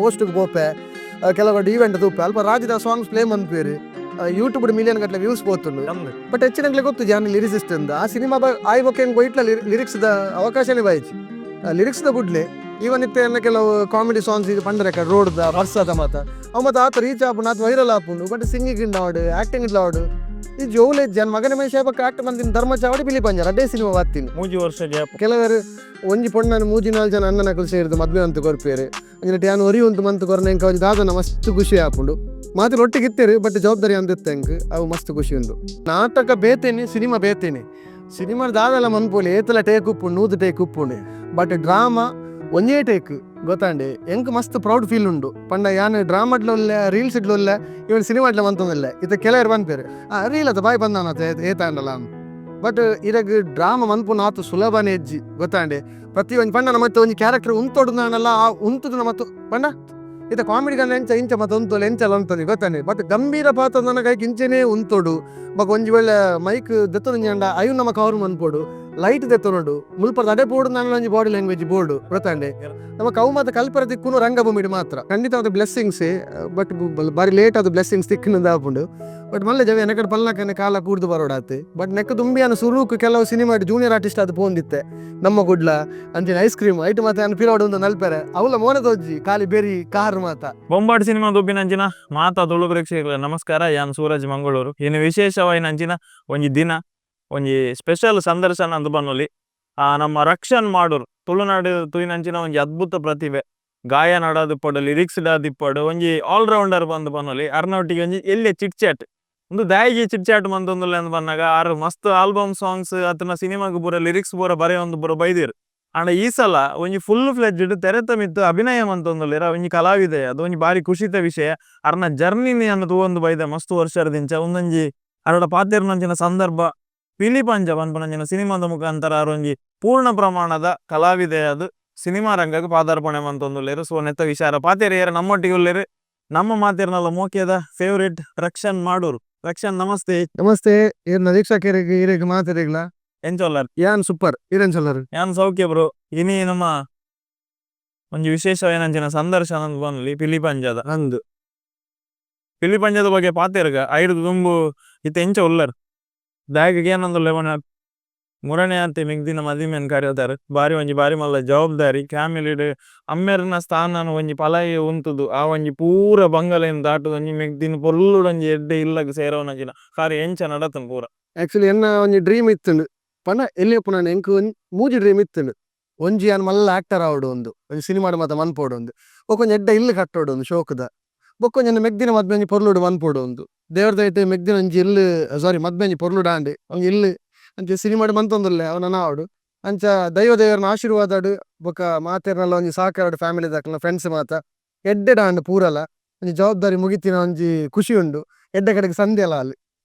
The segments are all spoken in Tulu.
ಪೋಸ್ಟ್ ಪೋಪೆ, ಕೆಲವು ಈವೆಂಟ್ ತೂಪೆ, ಅಲ್ಪ ರಾಜಿದ ಸಾಂಗ್ಸ್ ಪ್ಲೇ ಮನ್ಪೇರು. ಯೂಟ್ಯೂಬ್ ಮಿಲಿಯನ್ ಗಟ್ಟಲೆ ವ್ಯೂಸ್ ಪೋತುಂಡು. ಬಟ್ ಹೆಚ್ಚಿನಂಗ್ಲೆ ಗೊತ್ತು ಜಾನ್ ಲಿರಿಸಿಸ್ಟ್ ಅಂದ. ಆ ಸಿನಿಮಾ ಆಯ್ ಬೊಕ್ಕ ಎಂಕ್ ಒಯ್ಟ್ಲ ಲಿರಿಕ್ಸ್ ದ ಅವಕಾಶನೇ ಬಾಯ್ಜಿ. ಲಿರಿಕ್ಸ್ ದ ಬುಡ್ಲೆ, ಈವನ್ ಇತ್ತೆ ಎನ್ನ ಕೆಲವು ಕಾಮಿಡಿ ಸಾಂಗ್ಸ್ ಇದು ಪಂಡರೆ ರೋಡ್ ದ ವರ್ಷದ ಮಾತ ಅವು ಮಾತ ಆತ ರೀಚ್ ಆಪುಂಡು, ಆತ ವೈರಲ್ ಆಪುಂಡು. ಬಟ್ ಸಿಂಗಿಂಗ್ ಆವಡ್, ಆಕ್ಟಿಂಗ್ ಆವಡ್, ಈ ಜೋಲೆ ಜನ ಮಗನ ಮೇಷ ಬೊಕ್ಕ ಆಕ್ಟ್ ಮಂದಿನ ಧರ್ಮಚಾವಡಿ ಪಿಲಿ ಪಂಜಾರ ಅಡ್ಡೆ ಸಿನಿಮಾ ಬಾತ್ತೀನಿ. 3 ವರ್ಷ ಗ್ಯಾಪ್. ಕೆಲವರು ಒಂಜಿ ಪೊಣ್ಣನ ಮೂಜಿ ನಾಲ್ ಜನ ಅಣ್ಣನಕುಲು ಸೇರಿದು ಮದ್ವೆ ಅಂತ ಕೊರ್ಪೇರು. ಅಂಚನೆ ಯಾನ್ ಒರಿ ಉಂತು ಮಂತ್ ಕೊರ್ನ ಎಂಕ್ ಒಂಜಿ ದಾದನ ಮಸ್ತ್ ಖುಷಿ ಆಪುಂಡು. ಮಾತ್ರ ಒಟ್ಟಿಗೆ ಇತ್ತೇರು, ಬಟ್ ಜವಾಬ್ದಾರಿ ಅಂದಿತ್ತು ಎಂಕ್. ಅವು ಮಸ್ತ್ ಖುಷಿ ಉಂಡು. ನಾಟಕ ಬೇತೇನೆ, ಸಿನಿಮಾ ಬೇತೇನೆ. ಸಿನಿಮಾ ದಾದಲ ಮನ್ಪೋಲಿ, ಏತಲ ಟೇಕ್ ಉಪ್ಪುಂಡು, 100 ಟೇಕ್ ಉಪ್ಪುಂಡು. ಬಟ್ ಡ್ರಾಮಾ ಒಂಜೇ ಟೇಕ್, ಗೊತ್ತಾಂಡೆ? ಎಂಕ್ ಮಸ್ತ್ ಪ್ರೌಡ್ ಫೀಲ್ ಉಂಡು. ಪಂಡ ಯಾನ್ ಡ್ರಾಮಾಡ್ಲೊಲ್ಲೆ, ರೀಲ್ಸ್ ಇಡ್ಲೊಲ್ಲೆ, ಇವನ್ ಸಿನಿಮಾಡ್ಲ ಮಂತೊಂದಿಲ್ಲ. ಇತ್ತ ಕೆಲವರು ಪನ್ಪೇರು, ಆ ರೀಲ್ ಅತ್ತ ಬಾಯ್ ಬಂದಾನತ ಏತಾಂಡಲ. ಬಟ್ ಇರಗ್ ಡ್ರಾಮಾ ಮನ್ಪುನ ಆತು ಸುಲಭನೇ ಇಜ್ಜಿ, ಗೊತ್ತಾಂಡೆ? ಪ್ರತಿ ಒಂಜಿ ಪಂಡ ಮತ್ತೆ ಒಂಜಿ ಕ್ಯಾರೆಕ್ಟರ್ ಉಂತೊಡು ಆ ಉಂತುದು ಮತ್ತು ಪಂಡ ಇತ್ತ ಕಾಮಿಡಿ ಗಂಡ ಎಂಚ ಇಂಚ ಮತ್ತೆ ಉಂತೊಲು ಎಂಚಲ ಉಂತೊಲಿ, ಗೊತ್ತಾಂಡೆ? ಬಟ್ ಗಂಭೀರ ಪಾತ್ರ ನನಗೆ ಇಂಚೆನೇ ಉಂತೊಡು. ಬೊಕ ಒಂಜಿ ವೇಳೆ ಮೈಕ್ ದೆತ್ತೊಂದು ಅಯ್ಯು ನಮ್ಮ ಕವರ್ ಮನ್ಪೊಡು, ಲೈಟ್ ದೆತ್ತೊನೊಡು, ಮುಲ್ಪ ತಡೆ ಬೋಡು, ನನ್ನ ಒಂಜಿ ಬಾಡಿ ಲ್ಯಾಂಗ್ವೇಜ್ ಬೋರ್ಡು, ಗೊತ್ತಾಂಡೆ? ನಮ್ಮ ಕವು ಮಾತ ಕಲ್ಪರ ದಿಕ್ಕುನು ರಂಗಭೂಮಿಡ್ ಮಾತ್ರ. ಖಂಡಿತ ಬ್ಲೆಸ್ಸಿಂಗ್ಸ್, ಬಟ್ ಬಾರಿ ಲೇಟ್ ಆದ ಬ್ಲೆಸ್ಸಿಂಗ್ಸ್ ತಿಕ್ಕುನ ಆಪುಂಡು. ಬಟ್ ಮಲ್ಲೆ ಜವ ಎನಕಡೆ ಪಲ್ಲಕನೆ ಕಾಲ ಕೂಡ್ದು ಬರೋಡಾತು. ಬಟ್ ನೆಕ್ ದುಂಬಿಯಾನ ಸುರುಕು ಕೆಲವು ಸಿನಿಮಾ ಜೂನಿಯರ್ ಆರ್ಟಿಸ್ಟ್ ಅದು ಪೋಂದಿತ್ತೆ. ನಮ್ಮ ಗುಡ್ಲ ಅಂಚಿನ ಐಸ್ ಕ್ರೀಮ್ ಐಟ್ ಮಾತ ಪಿರೋಡು ಒಂದು ನಲ್ಪೆರೆ ಅವಲ ಮೋನೆ ತೋಜಿ, ಖಾಲಿ ಬೇರಿ ಕಾರ್ ಮಾತ. ಬೊಂಬಾಟ್ ಸಿನಿಮಾ ದುಬ್ಬಿನಂಚಿನ ಮಾತಾ ತುಳು ಪ್ರೇಕ್ಷಕರ ನಮಸ್ಕಾರ. ಯಾನ್ ಸೂರಜ್ ಮಂಗಳೂರು. ಇನ್ನು ವಿಶೇಷವಾಯಿನಂಚಿನ ಒಂಜಿ ದಿನ, ಒಂಜಿ ಸ್ಪೆಷಲ್ ಸಂದರ್ಶನ ಅಂದ್ ಬನ್ನೊಲಿ. ಆ ನಮ್ಮ ರಕ್ಷಣ್ ಮಾಡೂರ್, ತುಳುನಾಡು ತೂಯಿನಂಚಿನ ಒಂಜಿ ಅದ್ಭುತ ಪ್ರತಿಭೆ. ಗಾಯನಡಾದಿಪ್ಪಡು, ಲಿರಿಕ್ಸ್ ಡಾದಿಪ್ಪಡು, ಒಂಜಿ ಆಲ್ ರೌಂಡರ್ ಬಂದು ಬನ್ನೊಲಿ. ಅರ್ನೊಟ್ಟಿಗೆ ಒಂಜಿ ಎಲ್ಯ ಚಿಟ್ ಚಾಟ್. ಒಂದು ದಾಯಿಗೆ ಚಿಟ್ ಚಾಟ್ ಮಂತೊಂದುಲ್ಲೆ ಅಂದ್ ಬನ್ನಗ, ಆರ್ ಮಸ್ತ್ ಆಲ್ಬಮ್ ಸಾಂಗ್ಸ್ ಅತನ ಸಿನಿಮಾಗ್ ಪೂರ ಲಿರಿಕ್ಸ್ ಪೂರ ಬರೆಯೊಂದು ಪೂರ ಬೈದೆರ್. ಆಂಡ ಈ ಸಲ ಒಂಜಿ ಫುಲ್ ಫ್ಲೆಡ್ಜ್ಡ್ ತೆರೆತ ಮಿತ್ತ್ ಅಭಿನಯ ಮಂತೊಂದುಲ್ಲೆರ್. ಒಂಜಿ ಕಲಾವಿದೆ, ಅದು ಒಂಜಿ ಬಾರಿ ಖುಷಿತ ವಿಷಯ. ಅರ್ನ ಜರ್ನಿನಿ ಅನ್ನ ತೂವೊಂದು ಬೈದೆ ಮಸ್ತ್ ವರ್ಷದಿಂಚ. ಉಂದೊಂಜಿ ಅರಡ ಪಾತೆರ್ನಂಚಿನ ಸಂದರ್ಭ. ಪಿಲಿಪಂಜ ಪನ್ಪುನಂಚಿನ ಸಿನಿಮಾದ ಮುಖಾಂತರ ಆರ್ ಒಂಜಿ ಪೂರ್ಣ ಪ್ರಮಾಣದ ಕಲಾವಿದೆ ಅದು ಸಿನಿಮಾ ರಂಗಗ್ ಪಾದಾರ್ಪಣೆ ಮಂತೊಂದುಲ್ಲೆರ್. ಸೊ ನೆತ್ತ ವಿಚಾರ ಪಾತೆರಿಯೆರ್ ನಮ್ಮೊಟ್ಟಿಗೆ ಉಲ್ಲೆರ್ ನಮ್ಮ ಮಾತೆರ್ನಲ ಮೋಕ್ಯದ ಫೇವರೇಟ್ ರಕ್ಷಣ್ ಮಾಡೂರು. ರಕ್ಷಣ್, ನಮಸ್ತೆ. ನಮಸ್ತೆ ಈರ್ನ ವೀಕ್ಷಕರಿಗೆ, ಈರೆಗ್ ಮಾತೆರೆಗ್ಲ. ಎಂಚೊಲ್ಲರ್? ಯಾನ್ ಸೂಪರ್, ಈರೆನ್ ಚೊಲ್ಲರು? ಯಾನ್ ಸೌಖ್ಯ ಬ್ರೋ. ಇನಿ ನಮ್ಮ ಒಂಜಿ ವಿಶೇಷವಾಯಿನಂಚಿನ ಸಂದರ್ಶನ ಬಂದ್ಲಿ ಪಿಲಿಪಂಜದ. ಅಂದು. ಪಿಲಿಪಂಜದ ಬಗ್ಗೆ ಪಾತೆರ್ಗ. ಐರ್ದ್ ದುಂಬು ಇತ್ತೆ ಎಂಚ ಉಲ್ಲರ್? ದಾಯೆಗ್ ಏನಂದುಲ್ಲೆ ಪಂಡ, ಮುರಣೆ ಆತೆ ಮಿಗ್ದಿನ ಮದಿಮೆನ್ ಕರೆಯುತ್ತಾರೆ. ಬಾರಿ ಒಂಜಿ ಬಾರಿ ಮಲ್ಲ ಜವಾಬ್ದಾರಿ. ಫ್ಯಾಮಿಲಿಡ್ ಅಮ್ಮೆರ್ನ ಸ್ಥಾನನ ಒಂಜಿ ಪಲಾಯಿ ಉಂತುದು, ಆ ಒಂಜಿ ಪೂರ ಬಂಗಲೆನ್ ದಾಟುದು, ಒಂಜಿ ಮೆಗ್ದಿನ ಪೊರ್ಲುಡು ಒಂಜಿ ಎಡ್ಡೆ ಇಲ್ಲಗ್ ಸೇರವನಂಚಿನ ಕಾರ್ಯ ಎಂಚ ನಡತುಂಡು ಪೂರ? ಆಕ್ಚುಲಿ ಎನ್ನ ಒಂಜಿ ಡ್ರೀಮ್ ಇತ್ತುಂಡು. ಪಂಡ ಎಲ್ಲಿ ಉಪ್ಪುನ ಎಂಕ್ ಒಂಜಿ ಮೂಜಿ ಡ್ರೀಮ್ ಇತ್ತುಂಡು. ಒಂಜಿ ಯಾನ್ ಮಲ್ಲ ಆಕ್ಟರ್ ಆವೊಡು ಒಂದು, ಒಂಜಿ ಸಿನಿಮಾಡ್ ಮಾತ ಮನ್ಪೊಡು ಒಂದು, ಬೊಕ ಒಂಜಿ ಎಡ್ಡೆ ಇಲ್ಲ್ ಕಟ್ಟೊಡು ಒಂದು ಶೋಕುದ, ಬೊಕ ಒಂಜಿ ಮೆಗ್ದಿನ ಮದ್ಮೆ ಒಂಜಿ ಪೊರ್ಲುಡು ಮನ್ಪೊಡು ಒಂದು. ದೇವರ ದಯೆಟ್ ಮೆಗ್ದಿನ ಒಂಜಿ ಇಲ್ಲ್, ಸಾರಿ, ಮದ್ಮೆ ಒಂಜಿ ಪೊರ್ಲುಡು ಆಂಡ್. ಒಂಜಿ ಇಲ್ಲ್ ಅಂಚ ಸಿನಿಮಾಡ್ ಮಂತೊಂದುಲ್ಲೆ, ಅವು ನನ ಆವೊಡು. ಅಂಚ ದೈವ ದೇವರ್ನ ಆಶೀರ್ವಾದಡ್ ಬೊಕ ಮಾತೆರ್ನಲ ಒಂಜಿ ಸಹಕಾರಡ್, ಫ್ಯಾಮಿಲಿ ದಕಲ್ನ, ಫ್ರೆಂಡ್ಸ್ ಮಾತ ಎಡ್ಡೆಡ್ ಆಂಡ್ ಪೂರಲ. ಒಂಜಿ ಜವಾಬ್ದಾರಿ ಮುಗಿತಿನ ಒಂಜಿ ಖುಷಿ ಉಂಡು. ಎಡ್ಡೆ ಕಡೆಗ್ ಸಂದೆಲ ಆಲ್.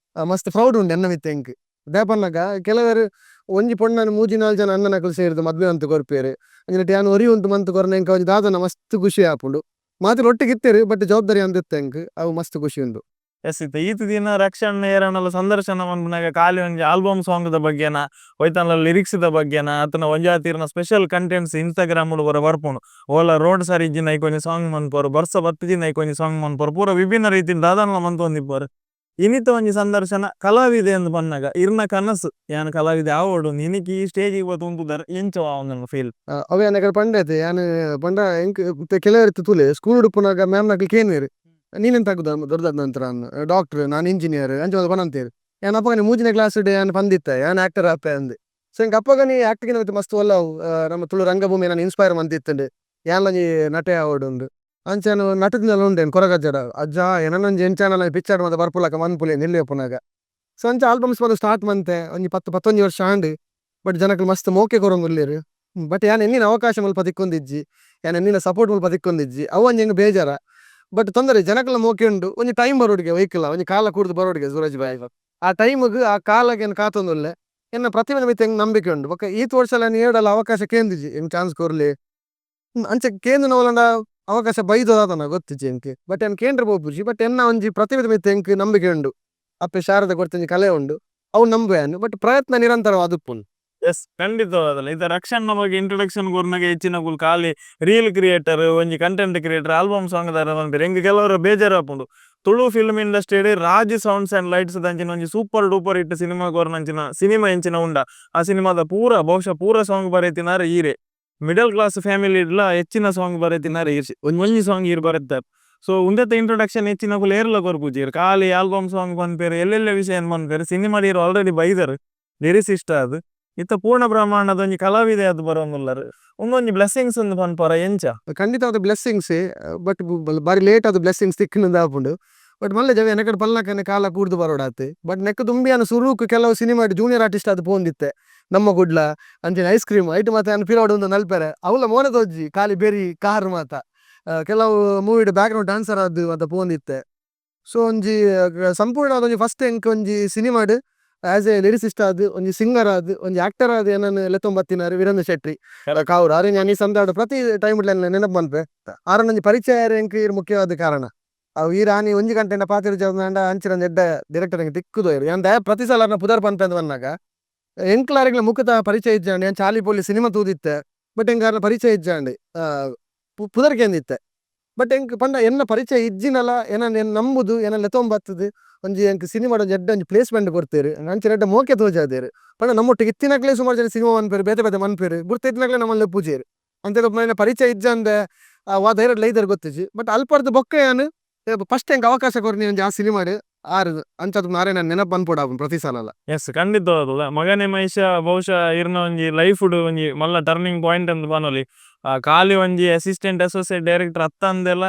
ಮಸ್ತ್ ಪ್ರೌಡ್ ಉಂಡು ಎನ್ನ ಮಿತ್ತ್ ಎಂಕ್. ದಾಯೆ ಪನ್ನಗ ಕೆಲವರು ಒಂಜಿ ಪೊಣ್ಣನ ಮೂಜಿ ನಾಲ್ ಜನ ಅಣ್ಣನಕುಲು ಸೇರಿದು ಮದ್ಮೆ ಅಂತ ಕೊರ್ಪೇರು. ಅಂಚನೆ ಯಾನ್ ಒರಿ ಉಂತು ಮಂತ್ ಕೊರ್ನ ಎಂಕ್ ಒಂಜಿ ದಾದನ ಮಸ್ತ್ ಖುಷಿ ಆಪುಂಡು. ಮಾತ್ರ ಒಟ್ಟಿಗೆ ಇತ್ತೇರು, ಬಟ್ ಜವಾಬ್ದಾರಿ ಅಂದಿತ್ತು ಎಂಕ್. ಅವು ಮಸ್ತ್ ಖುಷಿ ಉಂಡು. ಎಸ್, ಇತ್ತೆ ಈತ ದಿನ ರಕ್ಷಣ್ ಏರನಲ ಸಂದರ್ಶನ ಮನ್ಪುನಗ ಖಾಲಿ ಒಂಜಿ ಆಲ್ಬಮ್ ಸಾಂಗ್ ದ ಬಗ್ಗೆನ, ಒಯ್ತನ್ಲ ಲಿರಿಕ್ಸ್ ದ ಬಗ್ಗೆನ, ಅತನ ಒಂಜಾತಿರ್ನ ಸ್ಪೆಷಲ್ ಕಂಟೆಂಟ್ಸ್ ಇನ್ಸ್ಟಾಗ್ರಾಮ್ ಪೂರ ಬರ್ಪುಂಡು. ಓಲ ರೋಡ್ ಸರಿ ಇಜ್ಜಿನ ಐಕ್ ಒಂಜಿ ಸಾಂಗ್ ಮನ್ಪರು, ಬರ್ಸ ಬತ್ತಿಜಿನ ಐಕ್ ಒಂಜಿ ಸಾಂಗ್ ಮನ್ಪರು, ಪೂರ ವಿಭಿನ್ನ ರೀತಿಯ ದಾದನಲ ಮಂತೊಂದಿಪ್ಪರು. ಇನಿತ ಒಂಜಿ ಸಂದರ್ಶನ, ಕಲಾವಿದೆ ಅಂದ್ ಪನ್ನಗ ಇರ್ನ ಕನಸು ಯಾನ್ ಕಲಾವಿದೆ ಆವೊಡು. ನಿನಕ್ ಈ ಸ್ಟೇಜ್ ಬತ್ತು ಉಂತುದಾರ ಎಂಚ ಫೀಲ್? ಅವೇ ಯಾನ್ ಪಂಡೈತೆ. ಯಾನ್ ಪಂಡ ಎಂಕ್ ಕೆಲವರು ತೂಲೆ ಸ್ಕೂಲ್ ಉಪ್ಪುನಗ ಮ್ಯಾಮ್ ನಕಲ್ ಕೇನ್ವೇರು, ನೀನೆಂತ ಆಗುದ ದೊಡ್ಡದಾದ ನಂತರ? ಡಾಕ್ಟರ್, ನಾನು ಇಂಜಿನಿಯರ್ ಅಂಚ ಪನಂತೇರು. ಯಾನ್ ಅಪ್ಪಗನೆ 3ನೇ ಕ್ಲಾಸ್ ಯಾನ್ ಪಂದಿತ್ತೆ, ಯಾನ್ ಆಕ್ಟರ್ ಆಪೆ ಅಂದ್. ಸೊ ಎಂಕ್ ಅಪ್ಪಗನೆ ಆಕ್ಟಿಂಗ್ ಮಸ್ತ್ ಒಲ್ಲವು. ನಮ್ಮ ತುಳು ರಂಗಭೂಮಿ ನಾನು ಇನ್ಸ್ಪೈರ್ ಮಂತಿತ್ತುಂಡು, ಯಾನ್ಲೊಂಜಿ ನಟೆ ಆವೊಡುಂದು. ಅಂಚ ಯಾನ್ ನಟದಿನೆಲ್ಲ ಉಂಡೇನು ಕೊರಗಜ್ಜಡ ಅಜ್ಜ ಎನನೊಂಜಿ ಎಂಚಾನಲ ಪಿಕ್ಚರ್ ಮಾತ ಬರ್ಪುಲಕ ಮನ್ಪುಲೆ ನಿಲ್ಲೆ ಉಪ್ಪುನಗ. ಸೊ ಅಂಚ ಆಲ್ಬಮ್ಸ್ ಮಾತ ಸ್ಟಾರ್ಟ್ ಮಂತೆ. ಒಂಜಿ 10 11 ವರ್ಷ ಆಂಡ್. ಬಟ್ ಜನಕುಲು ಮಸ್ತ್ ಮೋಕೆ ಕೊರೊಂದುಲ್ಲೆರ್. ಬಟ್ ಯಾನ್ ಎನ್ನಿನ ಅವಕಾಶ ಮುಲ್ಪ ತಿಕ್ಕೊಂದಿಜ್ಜಿ, ಯಾನ್ ಎನ್ನಿನ ಸಪೋರ್ಟ್ ಮುಲ್ಪ ತಿಕ್ಕೊಂದಿಜ್ಜಿ. ಅವು ಒಂಜಿ ಎಂಕ್ ಬೇಜಾರ. ಬಟ್ ತೊಂದರೆ, ಜನಕುಲ ಮೋಕೆ ಉಂಡು. ಒಂಜಿ ಟೈಮ್ ಬರೋಡಿಗೆ ವೆಹಿಕಲ್, ಒಂಜಿ ಕಾಲ ಕೂಡ್ದು ಬರೋಡಿಗೆ ಸೂರಜ್ ಬಾಯ್. ಆ ಟೈಮ್ಗ್ ಆ ಕಾಲಗೆ ಏನ್ ಕಾತೊಂದುಲ್ಲೆ. ಎನ್ನ ಪ್ರತಿಭೆದ ಮಿತ್ತ್ ಎಂಕ್ ನಂಬಿಕೆ ಉಂಡು. ಬೊಕ್ಕ ಈತ್ ವರ್ಷಲ ಏಡಲ ಅವಕಾಶ ಕೇಂದಿಜಿ, ಎಂಕ್ ಚಾನ್ಸ್ ಕೊರ್ಲೆ ಅಂಚ ಕೇಂದಿನ ಅವಕಾಶ ಬೈದೋದಾತನ ಗೊತ್ತಿಜ್ಜಿ ಎಂಕ್. ಬಟ್ ಏನ್ ಕೇಂದ್ರ ಪೋಪುಜಿ. ಬಟ್ ಎನ್ನ ಒಂಜಿ ಪ್ರತಿಭೆದ ಮಿತ್ತ್ ಎಂಕ್ ನಂಬಿಕೆ ಉಂಡು. ಅಪ್ಪೆ ಶಾರದ ಕೊರ್ತೊಂಜಿ ಕಲೆ ಉಂಡು, ಅವು ನಂಬುವೆ. ಬಟ್ ಪ್ರಯತ್ನ ನಿರಂತರವಾದುಪ್ಪುಂಡು. S, ಖಂಡಿತವಾದಲ್ಲ. ಇತ್ತ ರಕ್ಷಣ್ ಬಗ್ಗೆ ಇಂಟ್ರೊಡಕ್ಷನ್ ಕೊರ್ನಗ ಹೆಚ್ಚಿನಕುಲು ಖಾಲಿ ರೀಲ್ ಕ್ರಿಯೇಟರ್, ಒಂಜಿ content creator, album song ದಾರ ಪನ್ಪೆರ್. ಎಂಕ್ ಕೆಲವರ ಬೇಜಾರ್ ಆಪುಂಡು. Tulu film industry Raj sounds and lights ದಂಚಿನ ಒಂಜಿ super duper hit cinema ಕೊರ್ನಂಚಿನ cinema ಎಂಚಿನ ಉಂಡ, ಆ ಸಿನಿಮಾದ ಪೂರ ಬಹುಶಃ ಪೂರ ಸಾಂಗ್ ಬರೆತಿನಾರ್ ಈರೆ. Middle class family ಡ್ಲ ಹೆಚ್ಚಿನ ಸಾಂಗ್ ಬರೆತಿನಾರ್ ಈರ್. ಒಂಜಿ ಒಂಜಿ ಸಾಂಗ್ ಈರ್ ಬರೆತಾರ್. ಸೊ ಉಂದೆತ ಇಂಟ್ರೊಡಕ್ಷನ್ ಹೆಚ್ಚಿನಕುಲು ಏರ್ಲ ಕೊರ್ಪುಜೆರ್. ಖಾಲಿ ಆಲ್ಬಮ್ ಸಾಂಗ್ ಪನ್ಪೆರ್, ಎಲ್ಲೆಲ್ಲ ವಿಷಯ ಪನ್ಪೆರ್. ಸಿನಿಮಾ ಈರ್ ಆಲ್ರೆಡಿ ಬೈದರ್ ಲಿರಿಸಿಸ್ಟ್ ಆದ್. ಇತ್ತ ಪೂರ್ಣ ಪ್ರಮಾಣದ ಒಂಜಿ ಕಲಾವಿದೆ ಆದ್ ಬರೋಂದುಲ್ಲರ್. ಉಂದೊಂಜಿ ಬ್ಲೆಸ್ಸಿಂಗ್ಸ್ ಅಂದ್ ಪನ್ಪರ ಎಂಚ? ಖಂಡಿತವಾದ ಬ್ಲೆಸ್ಸಿಂಗ್ಸ್, ಬಟ್ ಬಾರಿ ಲೇಟ್ ಆದ್ ಬ್ಲೆಸ್ಸಿಂಗ್ಸ್ ತಿಕ್ಕುನಂದ್ ಆಪುಂಡು. ಬಟ್ ಮಲ್ಲೆ ಜವೆ ಎನಕಡೆ ಪಲ್ನಕನೆ ಕಾಲ ಕೂಡ್ದು ಬರೋಡಾತೆ. ಬಟ್ ನೆಕ್ ದುಂಬಿಯಾನ ಸುರುಕು ಕೆಲವು cinema junior artist ಆದ್ ಪೋಂದಿತ್ತೆ. ನಮ್ಮ ಕುಡ್ಲ ಅಂಚನೆ ಐಸ್ ಕ್ರೀಮ್ ಐಟ್ ಮಾತ ಯಾನ್ ಪಿರವುಡು ಉಂತೊಂದು ನಲ್ಪೆರೆ ಅವ್ಲ ಮೋನೆ ತೋಜಿ, ಖಾಲಿ ಬೆರಿ ಕಾರ್ ಮಾತ. ಕೆಲವು ಮೂವಿಡ್ back ground dancer ಆದ್ ಮಾತ ಪೋಂದಿತ್ತೆ. ಸೊ ಒಂಜಿ ಸಂಪೂರ್ಣ ಒಂಜಿ ಫಸ್ಟ್ ಎಂಕ್ ಒಂಜಿ ಸಿನಿಮಾಡ್ as A lyricist ಆದ್, ಒಂಜಿ ಸಿಂಗರ್ ಆದ್, ಒಂಜಿ ಆಕ್ಟರ್ ಆದ್ ಎನನ್ ಲೆತ್ತೊಂದು ಬತ್ತಿನಾರ್ ವೀರೇಂದ್ರ ಶೆಟ್ಟಿ ಕಾವೂರು. ಆರೆನ್ ಯಾನ್ ಈ ಸಂದರ್ಭ ಪ್ರತಿ ಟೈಮ್ ನೆನಪು ಮನ್ಪೆ. ಆರನ ಒಂಜಿ ಪರಿಚಯ ಎಂಕ್ ಈರ್ ಮುಖ್ಯವಾದ ಕಾರಣ. ಅವು ಈರ್ ಆನಿ ಒಂಜಿ ಗಂಟೆಂಡ ಪಾತೆರ್ಜಾಂಡ ಅಂಚಿನ ಒಂಜಿ ಎಡ್ಡೆ ಡೈರೆಕ್ಟರ್ ಎಂಕ್ ತಿಕ್ಕುದೋಯೆರ್. ಯಾನ್ ದಾಯೆ ಪ್ರತಿ ಸಲ ಅರ್ನ ಪುದರ್ ಪನ್ಪೆ ಅಂದ್ ಪನ್ನಗ, ಎಂಕ್ಲ ಅರೆಗ್ಲ ಮುಖತ ಪರಿಚಯ ಇಜ್ಜಾಂಡ್. ಯಾನ್ ಚಾಲಿ ಪೋಲಿ ಸಿನಿಮಾ ತೂದಿತ್ತೆ, ಬಟ್ ಎಂಕ್ ಅರ್ನ ಪರಿಚಯ ಇಜ್ಜಾಂಡ್. ಪುದರ್ ಕೇಂದಿತ್ತೆ. ಬಟ್ ಎಂಕ್ ಪಂಡ ಎನ್ನ ಪರಿಚಯ ಇಜ್ಜಿನಲ ಎನನ್ ಎನ್ ನಂಬುದು ಎನನ್ ಲೆತ್ತೊಂದು ಬತ್ತುದು ಒಂಜಿ ಎಂಕ್ ಸಿನಿಮಾಡ್ ಒಂಜಿ ಎಡ್ಡೆ ಒಂಜಿ ಪ್ಲೇಸ್ಮೆಂಟ್ ಕೊರ್ತೆರ್. ಅಂಚಿನ ಎಡ್ಡೆ ಮೋಕೆ ತೋಜಾದೆರ್. ಪಂಡ ನಮ್ಮೊಟ್ಟಿಗೆ ಇತ್ತಿನಕ್ಲೆ ಸುಮಾರು ಜನ ಸಿನಿಮಾ ಮನ್ಪೆರ್, ಬೇತೆ ಬೇತೆ ಮನ್ಪೆರ್, ಗುರ್ತ ಇತ್ತಿನಕ್ಲೆ ನಮ್ಮನ್ ಲೆಪ್ಪುಜೆರ್. ಅಂಚನೆ ಪರಿಚಯ ಇಜ್ಜಂದೆ ವಾ ಧೈರ್ಯಡ್ ಲೈದೆರ್ ಗೊತ್ತಿಜ್ಜಿ. ಬಟ್ ಅಲ್ಪರ್ದ್ ಬೊಕ್ಕ ಯಾನ್ ಫಸ್ಟ್ ಎಂಕ್ ಅವಕಾಶ ಕೊರ್ನಿ ಒಂಜಿ ಆ ಸಿನಿಮಾಡ್ ಆರ್. ಅಂಚಾದ್ ಆರೆನ ನೆನಪು ಮನ್ಪೊಡಾಪುಂಡು ಪ್ರತಿ ಸಲಲ. ಎಸ್, ಖಂಡಿತವಾಗ್ಲುಲ. ಮಗನೇ ಮಹೇಶ ಬಹುಶಃ ಇರ್ನ ಒಂಜಿ ಲೈಫ್ ಡ್ ಒಂಜಿ ಮಲ್ಲ ಟರ್ನಿಂಗ್ ಪಾಯಿಂಟ್ ಅಂದ್ ಪನೊಲಿ. ಖಾಲಿ ಒಂಜಿ assistant associate director ಅತ್ತಂದೆಲ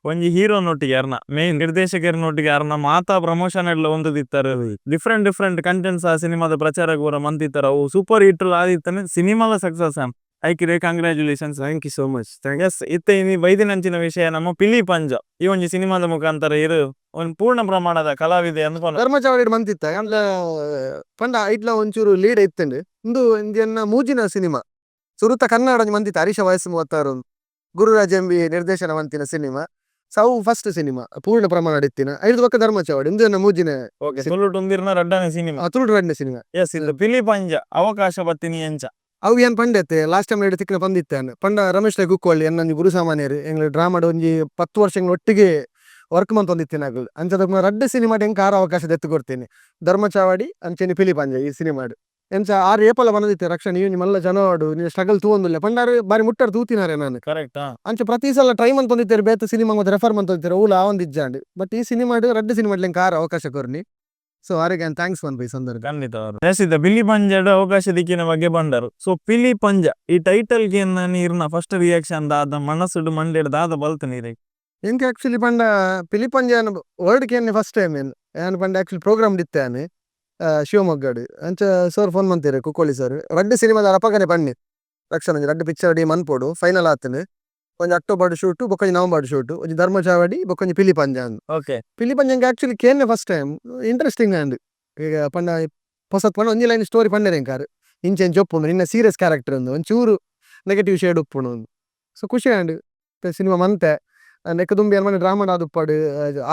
ಒಂಜಿ ಹೀರೋ ನೊಟ್ಟಿಗೆ, ಅರ್ನ ಮೇನ್ ನಿರ್ದೇಶಕೆರ್ನೊಟ್ಟಿಗೆ ಅರ್ನ ಮಾತಾ ಪ್ರಮೋಷನ್ ಡ್ಲ ಉಂತುದಿತ್ತರ್. Different different contents ಆ ಸಿನಿಮಾದ ಪ್ರಚಾರ ಪೂರ ಮಂತಿತ್ತರ. ಅವು ಸೂಪರ್ ಹಿಟ್ ಆದಿತ್ತನೆ, ಸಿನಿಮಾಲ ಸಕ್ಸಸ್ ಆನ್. ಐಕ್ ಇರೆಗ್ congratulations. Thank you so much, thank. S, ಇತ್ತೆ ಇನಿ ಬೈದಿನಂಚಿನ ವಿಷಯ ನಮ್ಮ ಪಿಲಿ ಪಂಜ. ಈ ಒಂಜಿ ಸಿನಿಮಾದ ಮುಖಾಂತರ ಇರು ಒಂದು ಪೂರ್ಣ ಪ್ರಮಾಣದ ಕಲಾವಿದೆ ಅಂದ್ ಪನೊಲಿ. ಧರ್ಮಚಾವಡಿಡ್ ಮಂತಿತ್ತ ಅಂದ್ಲ ಪಂಡ ಐಟ್ಲ ಒಂಚೂರು ಲೀಡ್ ಇತ್ತುಂಡು. ಉಂದು ಒಂಜಿ ಎನ್ನ ಮೂಜಿನ ಸಿನಿಮಾ. ಸುರುತ ಕನ್ನಡ ಒಂಜಿ ಮಂತಿತ್ತ, ಹರೀಶ ವಯಸ್ಸು 36, ಗುರುರಾಜ್ ಎಂ ವಿ ನಿರ್ದೇಶನ ಮಂತಿನ ಸಿನಿಮಾ. ಸೊ ಅವು ಫಸ್ಟ್ ಸಿನಿಮಾ ಪೂರ್ಣ ಪ್ರಮಾಣ ಇತ್ತಿನ. ಐದು ಬೊಕ್ಕ ಧರ್ಮಚಾವಡಿ, ಉಂದು ಎನ್ನ ಮೂಜಿನ. ಓಕೆ, ತುಳುಟು ಉಂದಿರ್ನ ರಡ್ಡನೆ ಸಿನಿಮಾ. ತುಳುಟು ರಡ್ಡನೆ ಸಿನಿಮಾ. ಎಸ್, ಇದು ಪಿಲಿ ಪಂಜ ಅವಕಾಶ ಬತ್ತಿನಿ ಎಂಚ? ಅವು ಏನ್ ಪಂಡೆತ್ತೆ ಲಾಸ್ಟ್ ಟೈಮ್ ಎರಡು ತಿಕ್ಕಿನ ಬಂದಿತ್ತೆ. ಪಂಡ ರಮೇಶ್ ರೈ ಕುಕ್ಕೋಳ್ಳಿ ಎನ್ನೊಂಜಿ ಗುರು ಸಾಮಾನ್ಯರು. ಎಂಗ್ಲ ಡ್ರಾಮಾಡ್ ಒಂಜಿ 10 ವರ್ಷ ಎಂಗ್ಲ ಒಟ್ಟಿಗೆ ವರ್ಕ್ ಮಂತೊಂದಿತ್ತಿನಕುಲು. ಅಂಚದ ರಡ್ಡ್ ಸಿನಿಮಾಡ್ ಎಂಕ್ ಆರ್ ಅವಕಾಶ ದೆತ್ತ್ ಕೊರ್ತೀನಿ, ಧರ್ಮಚಾವಡಿ ಅಂಚನೆ ಪಿಲಿ ಪಂಜ ಈ ಸಿನಿಮಾಡ್. ಎಂಚ ಆರ್ ಏಪಲ ಪನೊಂದಿತ್ತೆ, ರಕ್ಷಣ್ ಈ ಒಂಜಿ ಮಲ್ಲ ಜನವಾಡು ನೀ ಸ್ಟ್ರಗಲ್ ತೂವೊಂದುಲ್ಲೆ. ಪಂಡ ಆರ್ ಬಾರಿ ಮುಟ್ಟಡ್ ತೂತಿನಾರೆ ನಾನ್. ಕರೆಕ್ಟ್. ಅಂಚ ಪ್ರತಿ ಸಲ ಟ್ರೈ ಮಂತೊಂದಿತ್ತೆರ್, ಬೇತೆ ಸಿನಿಮಾ ಮತ್ತೆ ರೆಫರ್ ಮಂತೊಂದಿತ್ತೆರ್, ಓಲ ಆವೊಂದಿಜ್ಜಾಂಡ್. ಬಟ್ ಈ ಸಿನಿಮಾಡ್ ರಡ್ಡ್ ಸಿನಿಮಾಡ್ ಎಂಕ್ ಆರ್ ಅವಕಾಶ ಕೊರ್ನಿ. ಸೊ ಆರೆಗ್ ಯಾನ್ thanks ಪನ್ಪೆ ಈ ಸಂದರ್ಭ. ಖಂಡಿತ. ಎಸ್, ಇತ್ತ ಪಿಲಿ ಪಂಜಡ್ ಅವಕಾಶ ದಿಕ್ಕಿನ ಬಗ್ಗೆ ಬಂಡರು. ಸೊ ಪಿಲಿ ಪಂಜ ಈ ಟೈಟಲ್ ಗೆ ಇರ್ನ ಫಸ್ಟ್ ರಿಯಾಕ್ಷನ್ ದಾದ? ಮನಸ್ಸುಡು ಮಂಡೆಡ್ ದಾದ ಬಲ್ತು ನೀರಿಗೆ? ಎಂಕ್ ಆಕ್ಚುಲಿ ಪಂಡ ಪಿಲಿ ಪಂಜ ವರ್ಡ್ ಕೇನ್ನೆ ಫಸ್ಟ್ ಟೈಮ್ ಏನ್. ಯಾನ್ ಪಂಡ ಆಕ್ಚುಲಿ ಪ್ರೋಗ್ರಾಮ್ ಇತ್ತೆ ಯಾನ್ ಶಿವಮೊಗ್ಗಡ್. ಅಂಚ ಸರ್ ಫೋನ್ ಮಂತೇರು, ಕುಕ್ಕೋಳಿ ಸರ್. ರಡ್ಡ್ ಸಿನಿಮಾದ ಅಪಗನೆ ಬನ್ನಿ ರಕ್ಷಣ್, ಒಂಜಿ ರಡ್ಡ್ ಪಿಕ್ಚರ್ ಡಿ ಮನ್ಪೊಡು, ಫೈನಲ್ ಆತುಂಡು. ಒಂಜಿ ಅಕ್ಟೋಬರ್ ಶೂಟ್ ಬೊಕ್ಕ ಒಂಜಿ ನವೆಂಬರ್ ಶೂಟ್, ಒಂಜಿ ಧರ್ಮಚಾವಡಿ ಬೊಕ್ಕ ಒಂಜಿ ಪಿಲಿ ಪಂಜ ಅಂದ್. ಪಿಲಿ ಪಂಜ ಆಕ್ಚುಲಿ ಕೇನ್ನೆ first time, interesting and. ಈಗ ಪಂಡ ಪೊಸತ್ ಪಂಡ ಒಂಜಿ ಲೈನ್ ಸ್ಟೋರಿ ಪಂಡೆರ್ ಎಂಕಾರ್, ಇಂಚ ಇಂಚ ಉಪ್ಪುಂಡು, ನಿನ್ನ ಸೀರಿಯಸ್ ಕ್ಯಾರೆಕ್ಟರ್ ಉಂದು, ಒಂಚೂರು ನೆಗೆಟಿವ್ ಶೇಡ್ ಉಪ್ಪುಂಡು. ಸೊ ಖುಷಿ ಆಂಡ್. ಸಿನಿಮಾ ಮಂತೆ ನೆಕ್ ದುಂಬಿ ಯಾನ್ ಡ್ರಾಮಾ ಆದುಪ್ಪಡ್,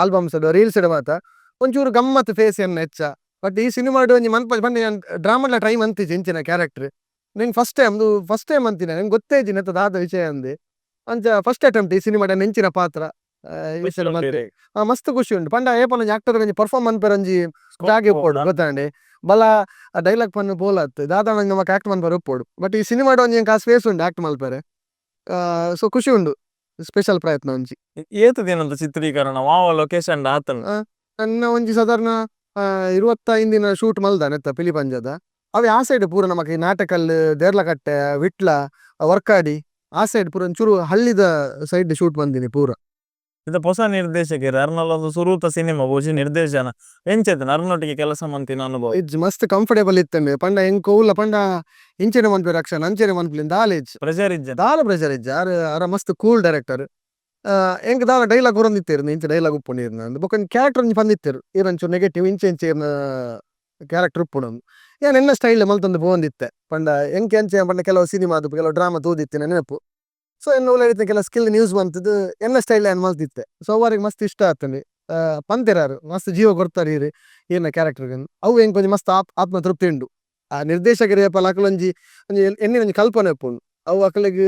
ಆಲ್ಬಮ್ಸ್ ರೀಲ್ಸ್ ಮಾತ ಒಂಚೂರು ಗಮ್ಮತ್ ಫೇಸ್ ಎನ್ನ ಹೆಚ್ಚ. ಬಟ್ ಈ ಸಿನಿಮಾಡ್ ಒಂಜಿ ಮನ್ಪ ಪಂಡ ಯಾನ್ ಡ್ರಾಮಾಡ್ಲ ಟ್ರೈ ಮಂತಿಜಿ ಇಂಚಿನ ಕ್ಯಾರೆಕ್ಟರ್. ನಿಂಗೆ ಫಸ್ಟ್ ಟೈಮ್, ಅದು ಫಸ್ಟ್ ಟೈಮ್ ಅಂತಿನ, ನಂಗೆ ಗೊತ್ತೇ ಇಜ್ಜಿ ನೆತ್ತ ದಾದ ವಿಷಯ ಅಂದ್. ಅಂಚ ಫಸ್ಟ್ ಅಟೆಂಪ್ಟ್ ಈ ಸಿನಿಮಾಡ್ ಎಂಚಿನ ಪಾತ್ರ ಮಸ್ತ್ ಖುಷಿ ಉಂಟು. ಪಂಡ ಏಪಲ ಒಂಜಿ ಆಕ್ಟರ್ ಒಂಜಿ ಪರ್ಫಾರ್ಮ್ ಮನ್ಪೆರೆ ಒಂಜಿ ಜಾಗೆ ಉಪ್ಪೊಡು ಗೊತ್ತಾಂಡೆ. ಬಲ ಡೈಲಾಗ್ ಪನ್ನು ಪೋಲತ್ ದಾದ ಒಂಜಿ ನಮಕ್ ಆಕ್ಟ್ ಮನ್ಪೆರೆ ಉಪ್ಪೊಡು. ಬಟ್ ಈ ಸಿನಿಮಾಡ್ ಒಂಜಿ ಎಂಕ್ ಆ ಸ್ಪೇಸ್ ಉಂಡು ಆಕ್ಟ್ ಮಲ್ಪೆರೆ. ಸೊ ಖುಷಿ ಉಂಡು, ಸ್ಪೆಷಲ್ ಪ್ರಯತ್ನ ಒಂಜಿ. ಏತ್ ದಿನದ ಚಿತ್ರೀಕರಣ, ವಾವ ಲೊಕೇಶನ್ ಆತನ? ನನ್ನ ಒಂಜಿ ಸಾಧಾರಣ 25 ದಿನ ಶೂಟ್ ಮಲ್ದ ನೆತ್ತ ಪಿಲಿ ಪಂಜದ. ಅವೆ ಆ ಸೈಡ್ ಪೂರ ನಮಕ್ ಈ ನಾಟಕಲ್, ದೇರ್ಲಕಟ್ಟೆ, ವಿಟ್ಲ, ವರ್ಕಾಡಿ ಆ ಸೈಡ್ ಪೂರ ಒಂಚೂರು ಹಳ್ಳಿದ ಸೈಡ್ ಶೂಟ್ ಬಂದಿನಿ ಪೂರ. ಇದು ಹೊಸ ನಿರ್ದೇಶಕರು ಅರ್ನಲ್ ಒಂದು ಸುರೂತ ಸಿನಿಮಾ ಬಹುಶಃ ನಿರ್ದೇಶನ. ಎಂಚೆತ್ತನ ಅರ್ನೊಟ್ಟಿಗೆ ಕೆಲಸ ಮಂತಿನ ಅನುಭವ? ಇಜ್ಜಿ, ಮಸ್ತ್ ಕಂಫರ್ಟೇಬಲ್ ಇತ್ತಂಡೆ. ಪಂಡ ಎಂಕ್ ಓಲ ಪಂಡ ಇಂಚೆನೆ ಮನ್ಪೆ ರಕ್ಷಣ್, ಅಂಚೆನೆ ಮನ್ಪುಲೆ ದಾಲ ಇಜ್ಜಿ. ಪ್ರೆಷರ್ ಇಜ್ಜ? ದಾಲ ಪ್ರೆಷರ್ ಇಜ್ಜಿ. ಆರ್ ಅರ ಮಸ್ತ್ ಕೂಲ್ ಡೈರೆಕ್ಟರ್. ಎಂಕ್ ದಾಲ ಡೈಲಾಗ್ ಕೊರೊಂದಿತ್ತೆರ್, ಇಂಚ ಡೈಲಾಗ್ ಉಪ್ಪುಂಡು ಇರ್ನ ಬೊಕ್ಕ ಕ್ಯಾರೆಕ್ಟರ್ ಒಂಜಿ ಪಂದಿತ್ತೆರ್, ಈರ್ ಒಂಚೂರು ನೆಗೆಟಿವ್, ಇಂಚ ಇಂಚ ಇರ್ನ ಕ್ಯಾರೆಕ್ಟರ್ ಉಪ್ಪುಂಡು. ಯಾನ್ ಎನ್ನ ಸ್ಟೈಲ್ ಮಲ್ತೊಂದು ಪೋವೊಂದಿತ್ತೆ. ಪಂಡ ಎಂಕ್ ಎಂಚ ಪಂಡ ಕೆಲವು ಸಿನಿಮಾ ಕೆಲವು ಡ್ರಾಮಾ ತೂದಿತ್ತಿನ ನೆನಪು. ಸೊ ಎನ್ನ ಉಲಾಯಿಡಿತ್ತಿನ ಕೆಲವು ಸ್ಕಿಲ್ ಯೂಸ್ ಮಂತುದು ಎನ್ನ ಸ್ಟೈಲ್ ಯಾನ್ ಮಲ್ತಿತ್ತೆ. ಸೊ ಅವರಿಗೆ ಮಸ್ತ್ ಇಷ್ಟ ಆತುಂಡು. ಪಂತೆರಾರು ಮಸ್ತ್ ಜೀವ ಕೊರ್ತಾರೆ ಈರ್ ಈರ್ನ ಕ್ಯಾರೆಕ್ಟರ್. ಅವು ಎಂಕ್ ಒಂಜಿ ಮಸ್ತ್ ಆತ್ಮ ತೃಪ್ತಿ ಉಂಡು. ಆ ನಿರ್ದೇಶಕರು ಏಪಲ ಅಕುಲೊಂಜಿ ಒಂಜಿ ಎನ್ನಿನ ಒಂಜಿ ಕಲ್ಪನೆ ಉಪ್ಪುಂಡು. ಅವು ಅಕಲೆಗ್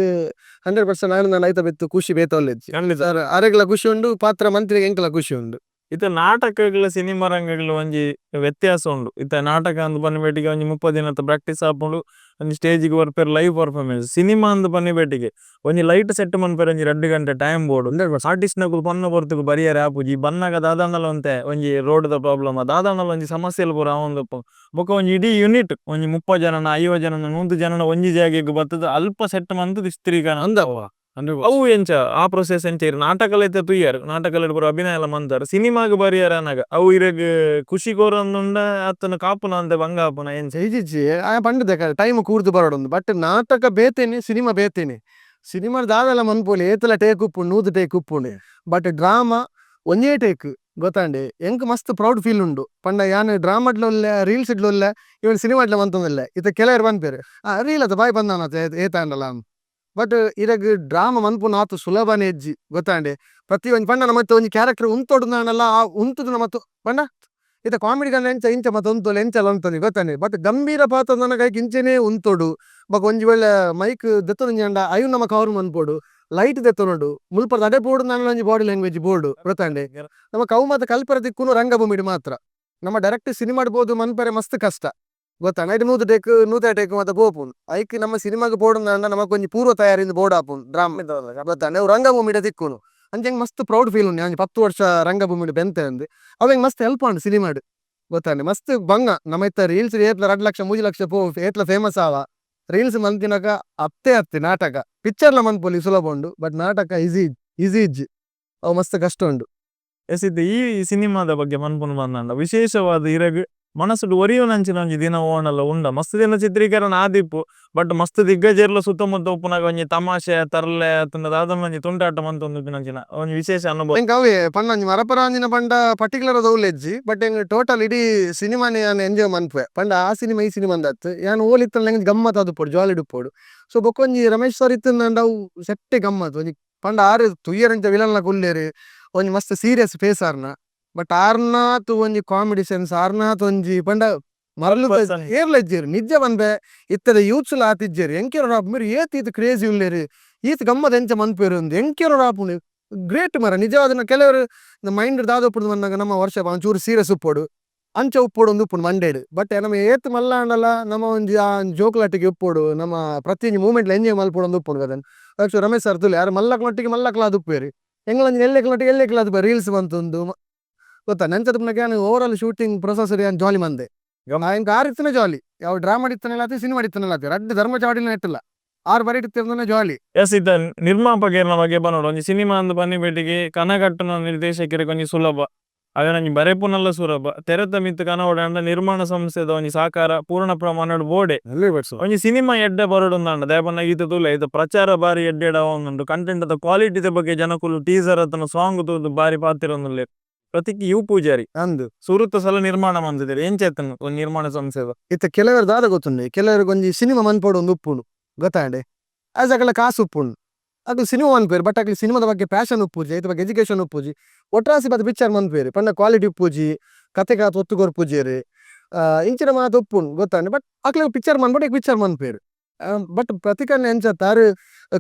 100% ಆಂಡ ಐತ ಬಿತ್ತು ಖುಷಿ ಬೇತೆ ಒಲ್ಲೆಜ್ಜಿ. ಖಂಡಿತ. ಅರೆಗ್ಲ ಖುಷಿ ಉಂಡು, ಪಾತ್ರ ಮಂತ್ರಿಗೆ ಎಂಕಲ ಖುಷಿ ಉಂಡು. ಇತ್ತೆ ನಾಟಕಗಳ ಸಿನಿಮಾ ರಂಗಗಳ ಒಂಜಿ ವ್ಯತ್ಯಾಸ ಉಂಡು. ಇತ್ತೆ ನಾಟಕ ಅಂದ್ ಪನ್ನಿ ಬೇಟಿಗೆ ಒಂಜಿ 30 ದಿನದ ಪ್ರಾಕ್ಟೀಸ್ ಆಪುಂಡು, ಒಂಜಿ ಸ್ಟೇಜ್ ಗೆ ಬರ್ಪೆರ್ live performance. Cinema ಅಂದ್ ಪನ್ನಿ ಬೇಟಿಗೆ ಒಂಜಿ ಲೈಟ್ ಸೆಟ್ ಮನ್ಪೆರ್ ಒಂಜಿ 2 ಗಂಟೆ ಟೈಮ್ ಬೋಡು. ಆರ್ಟಿಸ್ಟ್ ನಕುಲು ಪನ್ನ ಪೊರ್ತುಗು ಬರಿಯರೆ ಆಪುಜಿ ಬನ್ನಗ ದಾದಾಂಡಲ ಒಂತೆ ಒಂಜಿ ರೋಡ್ ದ ಪ್ರಾಬ್ಲಮ್ ದಾದಾಂಡಲ ಒಂಜಿ ಸಮಸ್ಯೆಲು ಪೂರ ಆವೊಂದುಪ್ಪು. ಬೊಕ ಒಂಜಿ ಇಡೀ ಯೂನಿಟ್ ಒಂಜಿ 30 ಜನನ 50 ಜನನ 100 ಜನನ ಒಂಜಿ ಜಾಗೆಗ್ ಬತ್ತುದು ಅಲ್ಪ ಸೆಟ್ ಮಂತುದು ಚಿತ್ರೀಕರಣ ಅಂದವ ಅವು ಎಂಚ ಆ ಪ್ರೊಸೆಸ್ ಎಂಚ ಇರು ನಾಟಕಲ ಇತ್ತೆ ತೂಯರ್ ನಾಟಕಲ ಪೂರ ಅಭಿನಯ ಎಲ್ಲ ಮಂತರ್ ಸಿನಿಮಾಗ್ ಬರಿಯರೆ ಅನಗ ಅವು ಇರೆಗ್ ಖುಷಿ ಕೊರೊಂದುಂಡ ಅತ್ತನ ಕಾಪುನ ಅಂತೆ ಬಂಗ ಆಪುನ ಎಂಚ ಇಜ್ಜಿ ಆ ಪಂಡದೆ ಟೈಮ್ ಕೂರ್ದು ಬರೋಡೊಂದು. ಬಟ್ ನಾಟಕ ಬೇತೇನೆ ಸಿನಿಮಾ ಬೇತೇನೆ. ಸಿನಿಮಾ ದಾದಲ ಮನ್ಪೋಲಿ ಏತಲ ಟೇಕ್ ಉಪ್ಪುಂಡು 100 ಟೇಕ್ ಉಪ್ಪುಂಡು. ಬಟ್ ಡ್ರಾಮಾ ಒಂಜೇ ಟೇಕ್ ಗೊತ್ತಾಂಡೆ ಎಂಕ್ ಮಸ್ತ್ ಪ್ರೌಡ್ ಫೀಲ್ ಉಂಡು. ಪಂಡ ಯಾನ್ ಡ್ರಾಮಾಡ್ಲ ಉಲ್ಲೆ ರೀಲ್ಸ್ ಇಡ್ಲ ಉಲ್ಲೆ ಇವನ್ ಸಿನಿಮಾಡ್ಲ ಮಂತೊಂದುಲ್ಲೆ. ಇತ್ತೆ ಕೆಲವರು ಪನ್ಪೆರ್ ಆ ರೀಲ್ ಅತ್ತ ಬಾಯ್ ಬಂದವನತ್ತೆ ಏತಾಂಡಲ. ಬಟ್ ಇರೆಗ್ ಡ್ರಾಮಾ ಮನ್ಪುನ ಆತು ಸುಲಭನೆ ಇಜ್ಜಿ ಗೊತ್ತಾಂಡೆ. ಪ್ರತಿ ಒಂಜಿ ಪಂಡ ನಮ್ಮತ್ತೆ ಒಂಜಿ ಕ್ಯಾರೆಕ್ಟರ್ ಉಂತೊಡುಂದಾಂಡಲ ಆ ಉಂತುದು ನಮತ್ತು ಪಂಡ ಇತ್ತೆ ಕಾಮಿಡಿ ಗಂಡ ಎಂಚ ಇಂಚ ಮತ್ತ ಉಂತೊಲು ಎಂಚಲ ಉಂತೊಲಿ ಗೊತ್ತಾಂಡೆ. ಬಟ್ ಗಂಭೀರ ಪಾತ್ರ ನನಗೆ ಇಂಚೆನೇ ಉಂತೊಡು. ಬೊಕ ಒಂಜಿ ವೇಳೆ ಮೈಕ್ ದೆತ್ತೊಂಜಾಂಡ ಅಯ್ಯು ನಮ್ಮ ಕವರ್ ಮನ್ಪೊಡು, ಲೈಟ್ ದೆತ್ತೊನೊಡು, ಮುಲ್ಪ ತಡೆ ಪೋಡು ಒಂಜಿ body language board ಗೊತ್ತಾಂಡೆ. ನಮ್ಮ ಕವು ಮಾತ ಕಲ್ಪರೆ ದಿಕ್ಕುನು ರಂಗಭೂಮಿಡ್ ಮಾತ್ರ. ನಮ್ಮ ಡೈರೆಕ್ಟ್ ಸಿನಿಮಾಡ್ ಬೋದು ಮನ್ಪರೆ ಮಸ್ತ್ ಕಷ್ಟ ಗೊತ್ತಾಂಡೆ. ಐಟ್ 100 ಟೇಕ್ 100 ಟೇಕ್ ಮಾತ ಪೋಪುಂಡು. ಐಕ್ ನಮ್ಮ ಸಿನಿಮಾಗ್ ಬೋಡುಂದಾಂಡ ನಮಕ್ ಒಂಜಿ ಪೂರ್ವ ತಯಾರಿಂದ ಬೋರ್ಡ್ ಆಪುಂಡು ಡ್ರಾಮಾ ಗೊತ್ತಾಂಡೆ. ಅವು ರಂಗಭೂಮಿಡ ದಿಕ್ಕುನು ಅಂಚ ಎಂಕ್ ಮಸ್ತ್ ಪ್ರೌಡ್ ಫೀಲ್ ಉಂಡು. ಒಂಜಿ 10 ವರ್ಷ ರಂಗಭೂಮಿಡ್ ಬೆಂತೆ ಅಂದ್ ಅವು ಎಂಕ್ ಮಸ್ತ್ ಹೆಲ್ಪ್ ಆಂಡ್ ಸಿನಿಮಾಡ್ ಗೊತ್ತಾಂಡೆ. ಮಸ್ತ್ ಬಂಗ ನಮ್ಮ ಇತ್ತ ರೀಲ್ಸ್ ಏತ್ಲ 2 ಲಕ್ಷ 3 ಲಕ್ಷ ಪೋ ಏತ್ಲ ಫೇಮಸ್ ಆವ ರೀಲ್ಸ್ ಮಂತಿನಕ ಅತ್ತೆ ಅತ್ತೆ ನಾಟಕ ಪಿಕ್ಚರ್ಲ ಮನ್ಪೊಲಿ ಸುಲಭ ಉಂಡು. ಬಟ್ ನಾಟಕ ಈಸಿ ಈಸಿ ಇಜ್ಜಿ, ಅವು ಮಸ್ತ್ ಕಷ್ಟ ಉಂಡು. ಎಸ್ ಇತ್ತೆ ಈ ಸಿನಿಮಾದ ಬಗ್ಗೆ ಮನ್ಪುನು ಬಂದಂಡ ವಿಶೇಷವಾದ ಇರಗ್ ಮನಸ್ಸುಡು ಒರಿಯುನಂಚಿನ ಒಂಜಿ ದಿನ ಓಣಲ್ಲ ಉಂಡ. ಮಸ್ತ್ ದಿನ ಚಿತ್ರೀಕರಣ ಆದಿಪ್ಪು ಬಟ್ ಮಸ್ತ್ ದಿಗ್ಗಜೆರ್ಲ ಸುತ್ತಮುತ್ತ ಉಪ್ಪುನಗ ಒಂಜಿ ತಮಾಷೆ ತರ್ಲೆ ಅತ್ತಂಡ ದಾದನ ಒಂಜಿ ತುಂಟಾಟ ಮಂತೊಂದು ಉಪ್ಪಿನಂಚಿನ ಒಂಜಿ ವಿಶೇಷ ಅನುಭವ. ಎಂಕ್ ಅವೇ ಪಂಡ ಒಂಜಿ ಮರಪರಾಂಜಿನ ಪಂಡ ಪರ್ಟಿಕ್ಯುಲರ್ ದೌಲೆಜ್ಜಿ. ಬಟ್ ಎಂಕ್ ಟೋಟಲ್ ಇಡೀ ಸಿನಿಮಾನೇ ಯಾನ್ ಎಂಜಾಯ್ ಮನ್ಪುವೆ. ಪಂಡ ಆ ಸಿನಿಮಾ ಈ ಸಿನಿಮಾ ಅಂದತ್ತು ಯಾನ್ ಓಲ್ ಇತ್ತಂಡ ಎಂಕ್ ಗಮ್ಮತ್ ಆದುಪ್ಪೊಡು, ಜಾಲಿ ಉಪ್ಪೊಡು. ಸೊ ಬೊಕೊಂಜಿ ರಮೇಶ್ ಸರ್ ಇತ್ತಂಡ ಅವು ಸೆಟ್ಟೆ ಗಮ್ಮತ್. ಒಂಜಿ ಪಂಡ ಆರು ತುಯ್ಯರಂಚ ವಿಲನ್ಲ ಕುಲ್ಲೇರು ಒಂಜಿ ಮಸ್ತ್ ಸೀರಿಯಸ್ ಫೇಸ್ ಆರ್ನ. ಬಟ್ ಆರ್ನಾತ್ ಒಂಜಿ ಕಾಮಿಡಿ ಸೆನ್ಸ್ ಆರ್ನಾತ್ ಒಂಜಿ ಪಂಡ ಮರಲು ಏರ್ಲೆಜ್ಜೇರು ನಿಜ ಪನ್ಪೆ ಇತ್ತದ ಯೂತ್ಸ್ಲ ಆತಿಜ್ಜೇರು ಎಂಕೆರ ರಾಪುಂಡು ಏತ್ ಈತ್ ಕ್ರೇಜಿ ಉಲ್ಲೇರು ಈತ್ ಗಮ್ಮತ್ ಎಂಚ ಮನ್ಪೇರು ಅಂದ್ ಎಂಕೆರ ರಾಪುಂಡು ಗ್ರೇಟ್ ಮರ. ನಿಜವಾದ ಕೆಲವರು ಮೈಂಡ್ ದಾದ ಉಪ್ಪುಂಡು ಬಂದಾಗ ನಮ್ಮ ವರ್ಷ ಒಂಚೂರು ಸೀರಿಯಸ್ ಉಪ್ಪೊಡು ಅಂಚ ಉಪ್ಪೊಡು ಒಂದು ಉಪ್ಪುಂಡು ಮಂಡೇಡು. ಬಟ್ ನಮ್ಮ ಏತ್ ಮಲ್ಲ ಆಂಡಲ ನಮ್ಮ ಒಂಜಿ ಆ ಜೋಕ್ಲಾಟಿಗೆ ಉಪ್ಪೊಡು, ನಮ್ಮ ಪ್ರತಿಯೊಂಜಿ ಮೂಮೆಂಟ್ ಎಂಜಾಯ್ ಮಲ್ಪೊಡು ಅಂದ್ ಉಪ್ಪುಂಡು ಕದನ್. ಆಕ್ಚುಲಿ ರಮೇಶ್ ಸರ್ ತುಲೆ ಯಾರು ಮಲ್ಲಕ್ಲೊಟ್ಟಿಗೆ ಮಲ್ಲಕ್ಲಾದ್ ಉಪ್ಪೇರು, ಎಂಗ್ಲೊಂಜಿ ಎಲ್ಲೆಕ್ಲೊಟ್ಟಿಗೆ ಎಲ್ಲೆಕ್ಲಾದ್ ರೀಲ್ಸ್ ಬಂತುಂದು ಗೊತ್ತಾ. ನಂಚದ ಯಾನ್ over all shooting process ಯಾನ್ ಜಾಲಿ ಮಂದೆ. ಎಂಕ್ ಆರ್ ಇತ್ತನೆ ಜಾಲಿ, ಯಾವ ಡ್ರಾಮಾ ಇತ್ತನೆಲ್ಲ ಸಿನಿಮಾ ಇತ್ತನೆಲ್ಲ ರಡ್ಡ್ ಧರ್ಮ ಚಾವಡಿಲ ಇಟ್ಟಿಲ್ಲ ಆರ್ ಬರೀಟ್ ಇತ್ತಿನ ಜಾಲಿ. ಎಸ್ ಇತ್ತ ನಿರ್ಮಾಪಕರ್ನ ಬಗ್ಗೆ ಬನ್ನೋಡು ಒಂಜಿ ಸಿನಿಮಾ ಅಂದ್ ಪನ್ನಿ ಬೇಟಿಗೆ ಕನಕಟ್ಟುನ ನಿರ್ದೇಶಕರಿಗೆ ಒಂಜಿ ಸುಲಭ, ಅವೆ ಒಂಜಿ ಬರೆಪುನಲ್ಲ ಸುಲಭ. ತೆರೆತ ಮಿತ್ತು ಕನವಡ ನಿರ್ಮಾಣ ಸಂಸ್ಥೆದ ಒಂಜಿ ಸಹಕಾರ ಪೂರ್ಣ ಪ್ರಮಾಣಡ್ ಬೋಡೆ ಒಂಜಿ ಸಿನಿಮಾ ಎಡ್ಡೆ ಬರೋಡುಂದಾಂಡ ದಯಪನ್ನ ಈತ ತೂಲೆ ಈತ ಪ್ರಚಾರ ಬಾರಿ ಎಡ್ಡೆಡ ಆವೊಂದುಂಡು. ಕಂಟೆಂಟ್ ದ ಕ್ವಾಲಿಟಿದ ಬಗ್ಗೆ ಜನಕುಲು ಟೀಸರ್ ಅತನ ಸಾಂಗ್ ತೂದು ಬಾರಿ ಪಾತಿರೊಂದುಲ್ಲೆರ್. ಪ್ರತೀಕ್ ಯು ಪೂಜಾರಿ ಅಂದು ಸುರುತ ಸಲ ನಿರ್ಮಾಣ ಮಂತಿದೆರ್ ಎಂಚ ಇತ್ತುಂಡು ಒಂಜಿ ನಿರ್ಮಾಣ ಸಂಸ್ಥೆದ. ಇತ್ತೆ ಕೆಲವರು ದಾದ ಗೊತ್ತುಂಡೆ, ಕೆಲವರಿಗೆ ಒಂಜಿ ಸಿನಿಮಾ ಮನ್ಪೊಡು ಒಂದು ಉಪ್ಪುಂಡು ಗೊತ್ತಾಂಡೆ. ಆಸ್ ಅಕಲ ಕಾಸು ಉಪ್ಪುಂಡು ಅಕುಲು ಸಿನಿಮಾ ಮನ್ಪೇರು. ಬಟ್ ಅಕುಲು ಸಿನಿಮಾದ ಬಗ್ಗೆ ಪ್ಯಾಷನ್ ಉಪ್ಪುಜಿ, ಐತ ಬಗ್ಗೆ ಎಜುಕೇಶನ್ ಉಪ್ಪುಜಿ. ಒಟ್ರಾಸಿ ಬತ್ತ ಪಿಕ್ಚರ್ ಮನ್ಪೇರು ಪಂಡ ಕ್ವಾಲಿಟಿ ಉಪ್ಪುಜಿ, ಕತೆ ಕಾತ್ ಒತ್ತು ಕೊರ್ಪುಜೇರು ಇಂಚಿನ ಮಾತ ಉಪ್ಪುಂಡು ಗೊತ್ತಾಂಡೆ. ಬಟ್ ಅಕುಲು ಪಿಕ್ಚರ್ ಮನ್ಪೊಡು ಪಿಕ್ಚರ್ ಮನ್ಪೇರು. ಬಟ್ ಪ್ರತಿಕರ್ಣ ಎಂಚ ತಾರು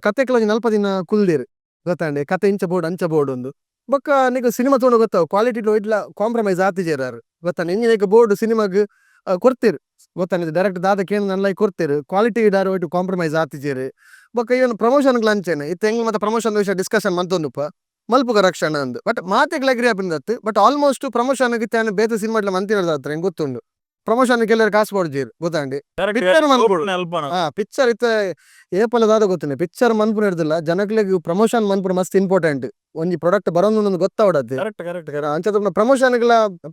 ಕತೆಕ್ಲ ಒಂಜಿ 40 ದಿನ ಕುಲ್ದೇರು ಗೊತ್ತಾಂಡೆ. ಕತೆ ಇಂಚ ಬೋರ್ಡ್ ಅಂಚ ಬೋರ್ಡ್ ಒಂದು ಬೊಕ್ಕ ನಿಕ್ ಸಿನಿಮಾ ತೂಂಡ ಗೊತ್ತಾವು ಕ್ವಾಲಿಟಿ ಇಡ್ಲ ಕಾಂಪ್ರಮೈಸ್ ಆತಿಜೇರಾರು ಗೊತ್ತಾಂಡೆ. ಇಂಜಿನ ಬೋರ್ಡ್ ಸಿನಿಮಾಗ್ ಕೊರ್ತೀರು ಗೊತ್ತಾಂಡೆ. ಡೈರೆಕ್ಟ್ ದಾದ ಕೇಂದ್ರ ನಲ್ಲೈ ಕೊರ್ತೀರು ಕ್ವಾಲಿಟಿ ಇಡಾರು ಒಟ್ಟು ಕಾಂಪ್ರಮೈಸ್ ಆತಿಜೇರು. ಬೊಕ್ಕ ಇವನ್ ಪ್ರಮೋಷನ್ ಅಂಚೆನೆ ಇತ್ತೆ ಎಂಗ್ ಮತ್ತೆ ಪ್ರಮೋಷನ್ ವಿಷಯ ಡಿಸ್ಕಷನ್ ಮಂತೊಂದುಪ್ಪ ಮಲ್ಪುಗ ರಕ್ಷಣ ಅಂದ್. ಬಟ್ ಮಾತೆಗ್ಲ ಅಗ್ರಿ ಆಪಿನದತ್ತು. But almost promotion ಗಿತ್ತ ಬೇತೆ ಸಿನಿಮಾ ಮಂತಿನದಾತ್ರ ಎಂಕ್ ಗೊತ್ತುಂಡು. ಪ್ರಮೋಷನ್ ಕೆಲವರು ಕಾಸು ಕೊಡ್ಜೇರು ಗೊತ್ತಾಂಡೆ. ಪಿಕ್ಚರ್ ಮನ್ಪೊಡು ಪಿಕ್ಚರ್ ಇತ್ತೆ ಏಪಲ ದಾದ ಗೊತ್ತುಂಡೆ ಪಿಕ್ಚರ್ ಮನ್ಪುನ ಹಿಡ್ದಿಲ್ಲ ಜನಕ್ಲೆಗ್ ಪ್ರಮೋಷನ್ ಮನ್ಪುನ ಮಸ್ತ್ ಇಂಪಾರ್ಟೆಂಟ್. ಒಂಜಿ ಪ್ರಾಡಕ್ಟ್ ಬರೋದು ಗೊತ್ತಾವಡತ್ತೆ ಕರೆಕ್ಟ್ ಕರೆಕ್ಟ್. ಅಂಚ ಪ್ರಮೋಷನ್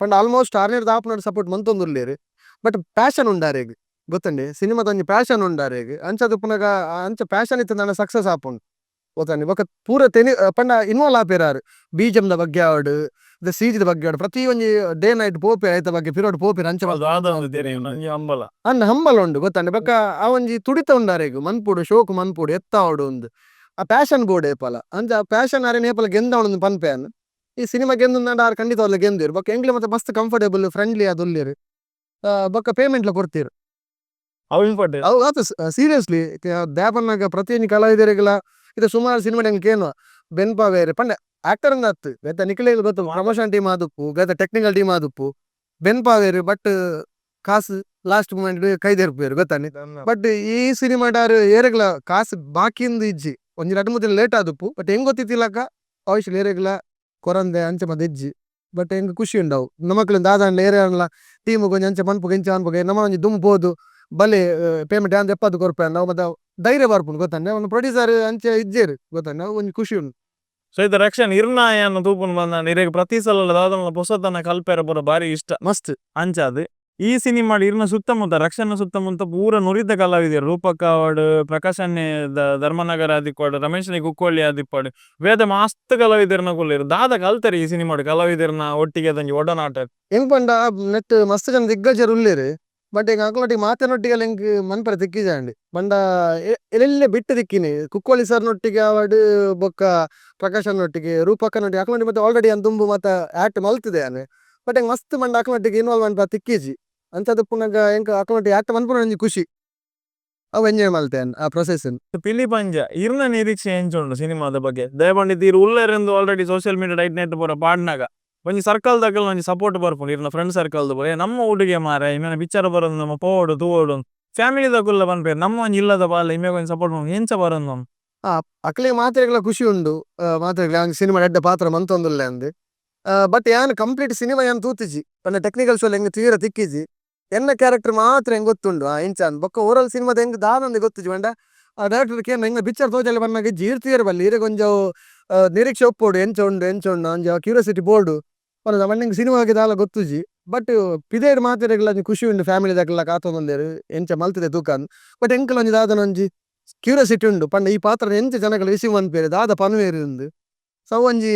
ಪಂಡ ಆಲ್ಮೋಸ್ಟ್ ಆರ್ನೇರ್ದ ಆಪುನಡ್ ಸಪೋರ್ಟ್ ಮಂತೊಂದುಲ್ಲೇರು. ಬಟ್ ಪ್ಯಾಷನ್ ಉಂಡಾರೆಗ್ ಗೊತ್ತಂಡೆ, ಸಿನಿಮಾದ ಒಂಜಿ ಪ್ಯಾಷನ್ ಉಂಡಾರೆಗ್ ಅಂಚದ ಪುನಗ ಅಂಚ ಪ್ಯಾಷನ್ ಇತ್ತಂಡ ಸಕ್ಸಸ್ ಆಪುಂಡು ಗೊತ್ತಾಂಡೆ. ಬೊಕ ಪೂರ ತೆನಿ ಪಂಡ ಇನ್ವಾಲ್ವ್ ಆಪೇರಾರು ಬೀಜಂದ ಬಗ್ಗೆ ಆವಡ್ ದ ಸೀಜದ ಬಗ್ಗೆ ಆವಡ್ ಪ್ರತಿ ಒಂಜಿ ಡೇ ನೈಟ್ ಪೋಪೆ ಐತ ಬಗ್ಗೆ ಪಿರೋಡ್ ಪೋಪೆರ್ ಅಂಚ ಹಂಬಲ ಅನ್ನ ಹಂಬಲ ಉಂಡು ಗೊತ್ತಾಂಡೆ. ಬೊಕ ಆ ಒಂಜಿ ತುಡಿತ ಉಂಡಾರೆಗ್ ಮನ್ಪೊಡು ಶೋಕು ಮನ್ಪೊಡು ಎತ್ತಾವಡು ಉಂದು ಆ ಪ್ಯಾಷನ್ ಬೋರ್ಡ್ ಏಪಲ ಅಂಚ ಆ ಪ್ಯಾಷನ್ ಆರೆನ ಏಪಲ ಗೆಂದವಣಂದು ಪನ್ಪೆ ಅನ್. ಈ ಸಿನಿಮಾ ಗೆಂದಂಡ ಆರ್ ಖಂಡಿತ ಗೆಂದಿರು. ಬೊಕ ಎಂಕ್ಲೆ ಮತ್ತೆ ಮಸ್ತ್ ಕಂಫರ್ಟೇಬಲ್ ಫ್ರೆಂಡ್ಲಿ ಆದ್ ಉಲ್ಲೇರು. ಬೊಕ ಪೇಮೆಂಟ್ಲ ಕೊರ್ತೀರು. ಅವು ಇಂಪಾರ್ಟೆಂಟ್. ಅವು ಆತ ಸೀರಿಯಸ್ಲಿ ದಾಪನ್ನಾಗ ಪ್ರತಿಯೊಂಜಿ ಕಲಾವಿದರಿಗೆಲ್ಲ ಇದು ಸುಮಾರು ಸಿನಿಮಾ ಎಂಕ್ ಕೇನುವ ಬೆನ್ಪಾವೇರು ಪಂಡ ಆಕ್ಟರ್ ಅತ್ತು ಬೇತೆ ನಿಕಲೆಗ್ ಗೊತ್ತು ಪ್ರಮೋಷನ್ ಟೀಮ್ ಆದುಪ್ಪು, ಬೇತೆ ಟೆಕ್ನಿಕಲ್ ಟೀಮ್ ಆದುಪ್ಪು, ಬೆನ್ಪಾವೇರು ಬಟ್ ಕಾಸು ಲಾಸ್ಟ್ ಮೂಮೆಂಟ್ ಕೈ ದೆರ್ಪುವೆರ್ ಗೊತ್ತಾನೆ. ಬಟ್ ಈ ಸಿನಿಮಾ ಡಾರು ಏರೆಗ್ಲ ಕಾಸು ಬಾಕಿಂದು ಇಜ್ಜಿ, ಒಂಜಿ ರಡ್ಡ್ ಮೂಜಿ ದಿನ ಲೇಟ್ ಆದುಪ್ಪು, ಬಟ್ ಎಂಗ್ ಗೊತ್ತಿತ್ತಿಲಕ ಆವಿಷ್ಲಿ ಏರೆಗ್ಲ ಕೊರಂದೆ ಅಂಚ ಮಾತ ಇಜ್ಜಿ. ಬಟ್ ಎಂಕ್ ಖುಷಿ ಉಂಡವು ನಮಕ್ಲೆನ್ ದಾದಾಂಡ್ಲ ಏರೆಗ್ಲ ಟೀಮ್ ಗ್ ಒಂಜಿ ಅಂಚ ಮನ್ಪುಗ ಇಂಚ ಮನ್ಪುಗ ನಮ ಒಂಜಿ ದುಂಬು ಪೋದು ಬಲೆ ಪೇಮೆಂಟ್ ಯಾನ್ ದೆಪ್ಪಾದ್ ಕೊರ್ಪೆ ಅವು ಮಾತ ಧೈರ್ಯ ಬರ್ಪುಂಡು ಗೊತ್ತಂಡೆ. ಅವ್ನು ಪ್ರೊಡ್ಯೂಸರ್ ಅಂಚ ಇಜ್ಜೆರ್ ಗೊತ್ತಂಡೆ, ಅವು ಒಂಜಿ ಖುಷಿ ಉಂಡು. ಸೊ ಇತ್ತೆ ರಕ್ಷಣ್ ಇರ್ನ ಯಾನ್ ತೂಪುನು ಬಂದಾಂಡ ಇರೆಗ್ ಪ್ರತಿ ಸಲ ದಾದನ ಪೊಸತನ ಕಲ್ಪೆರೆ ಪೂರ ಬಾರಿ ಇಷ್ಟ. ಮಸ್ತ್. ಅಂಚಾದ್ ಈ ಸಿನಿಮಾಡ್ ಇರ್ನ ಸುತ್ತಮುತ್ತ ರಕ್ಷಣ್ನ ಸುತ್ತಮುತ್ತ ಪೂರ ನುರಿತ ಕಲಾವಿದೆರ್, ರೂಪಕ್ ಆವಡ್, ಪ್ರಕಾಶ್ ಧರ್ಮನಗರ ಆದಿಪ್ಪಡ್, ರಮೇಶ್ ಕುಕ್ಕೋಳಿ ಆದಿಪ್ಪಡ್, ಬೇತೆ ಮಸ್ತ್ ಕಲಾವಿದೆರ್ನಕುಲ್ಲೆರ್. ದಾದ ಕಲ್ತೆರ್ ಈ ಸಿನಿಮಾಡ್ ಕಲಾವಿದೆರ್ನ ಒಟ್ಟಿಗೆ ಒಂಜಿ ಒಡನಾಟ? ಎಂಕ್ ಪಂಡ ನೆಟ್ ಮಸ್ತ್ ಜನ ದಿಗ್ಗಜರು ಉಲ್ಲೆರ್, ಬಟ್ ಎಂಕ್ ಅಕ್ಲ್ನೊಟ್ಟಿಗೆ ಮಾತೆರ್ನೊಟ್ಟಿಗೆ ಎಂಕ್ ಮನ್ಪರೆ ತಿಕ್ಕಿಜಾಂಡ್. ಪಂಡ ಎಲ್ಲೆಲ್ಲೆ ಬಿಟ್ಟು ತಿಕ್ಕಿನಿ ಕುಕ್ಕೋಳಿ ಸರ್ ನೊಟ್ಟಿಗೆ ಆವಡ್, ಬೊಕ್ಕ ಪ್ರಕಾಶ್ ನೊಟ್ಟಿಗೆ, ರೂಪಕ್ಕ ನೊಟ್ಟಿಗೆ, ಅಕ್ಲ್ನೊಟ್ಟಿಗೆ ಮಾತ ಆಲ್ರೆಡಿ ಯಾನ್ ದುಂಬು ಮಾತ ಆಕ್ಟ್ ಮಲ್ತುದೆ ಯಾನ್. ಬಟ್ ಎಂಕ್ ಮಸ್ತ್ ಪಂಡ ಅಕ್ಲ್ನೊಟ್ಟಿಗೆ ಇನ್ವಾಲ್ವ್ ಮನ್ಪರೆ ತಿಕ್ಕಿಜಿ. ಅಂಚಾದ್ ಉಪ್ಪುನಗ ಎಂಕ್ ಅಕ್ಲ್ನೊಟ್ಟಿಗೆ ಆಕ್ಟ್ ಮನ್ಪುನ ಒಂಜಿ ಖುಷಿ, ಅವು ಎಂಜಾಯ್ ಮಲ್ತೆ ಯಾನ್ ಆ ಪ್ರೊಸೆಸ್ ನ್. ಪಿಲಿಪಂಜ ಇರ್ನ ನಿರೀಕ್ಷೆ ಎಂಚ ಉಂಡು ಸಿನಿಮಾದ ಬಗ್ಗೆ? ದಯಪಂಡಿತ್ ಇರ್ ಉಲ್ಲೆರೆಂದು already social media ಡೈಟ್ net ಪೂರ ಪಾಡ್ನಗ ಒಂಜಿ ಸರ್ಕಲ್ ದಕಲ್ ಒಂಜಿ ಸಪೋರ್ಟ್ ಬರ್ಪುಂಡು, ಇರ್ನ ಫ್ರೆಂಡ್ ಸರ್ಕಲ್ ದ ಪೂರ ನಮ್ಮ ಹುಡುಗೆ ಮಾರೆ ಇಮೆನ ಪಿಕ್ಚರ್ ಬರೋದು ನಮ್ಮ ಪೋವೊಡು ತೂವೊಡು, ಫ್ಯಾಮಿಲಿ ದಕುಲ್ಲ ಪನ್ಪೆರ್ ನಮ್ಮ ಒಂಜಿ ಇಲ್ಲದ ಬಾಲೆ ಇಮೆಗ್ ಒಂಜಿ ಸಪೋರ್ಟ್ ಮನ್ಪು ಎಂಚ ಬರೋದು? ಅಕ್ಲೆ ಮಾತೆರೆಗ್ಲ ಖುಷಿ ಉಂಡು, ಮಾತೆರೆಗ್ಲ ಸಿನಿಮಾ ಎಡ್ಡೆ ಪಾತ್ರ ಮನ್ತೊಂದುಲ್ಲೆ ಅಂದ್. ಬಟ್ ಯಾನ್ ಕಂಪ್ಲೀಟ್ ಸಿನಿಮಾ ಯಾನ್ ತೂತಿಜಿ ಪಂಡ ಟೆಕ್ನಿಕಲ್ ಶೋ ಎಂಕ್ ತೀರ ತಿಕ್ಕಿಜಿ. ಎನ್ನ ಕ್ಯಾರೆಕ್ಟರ್ ಮಾತ್ರ ಎಂಕ್ ಗೊತ್ತುಂಡು ಆ ಎಂಚ ಅಂದ್. ಬೊಕ್ಕ ಓವರಾಲ್ ಸಿನಿಮಾದ ಎಂಕ್ ದಾದಂದ್ ಗೊತ್ತಿಜಿ ಪಂಡ ಆ ಡೈರೆಕ್ಟರ್ ಕೇನ್ನ ಎಂಕ್ ಪಿಕ್ಚರ್ ತೋಜಾಲೆ ಪನ್ನಗ ಇಜ್ಜಿ ಈರ್ ತೂಯೆರೆ ಬಲ್ಲಿ ಇರೆಗ್ ಒಂಜಿ ಅವು ನಿರೀಕ್ಷೆ ಒಪ್ಪೊಡು ಎಂಚ ಉಂಡು ಎಂಚ ಉಂಡು ಒಂಜಿ ಕ್ಯೂರಿಯಾಸಿಟಿ ಬೋಡು ಪನ್ನಗ ಪಂಡ ಎಂಕ್ ಸಿನಿಮಾ ಬಗ್ಗೆ ದಾಲ ಗೊತ್ತುಜಿ. ಬಟ್ ಪಿದಯ್ಡ್ ಮಾತೆರೆಗ್ಲ ಒಂಜಿ ಖುಷಿ ಉಂಡು ಫ್ಯಾಮಿಲಿ ದಕುಲ್ಲ ಕಾತೊಂದುಲ್ಲೆರ್ ಎಂಚ ಮಲ್ತುದೆ ತೂಕ ಅಂದ್. ಬಟ್ ಎಂಕಲ ಒಂಜಿ ದಾದನ ಒಂಜಿ ಕ್ಯೂರಿಯಾಸಿಟಿ ಉಂಡು ಪಂಡ ಈ ಪಾತ್ರ ಎಂಚ ಜನಕುಲು ರಿಸೀವ್ ಮನ್ಪುವೆರ್ ದಾದ ಪನುವೆರ್ ಅಂದ್. ಸೋ ಅವು ಒಂಜಿ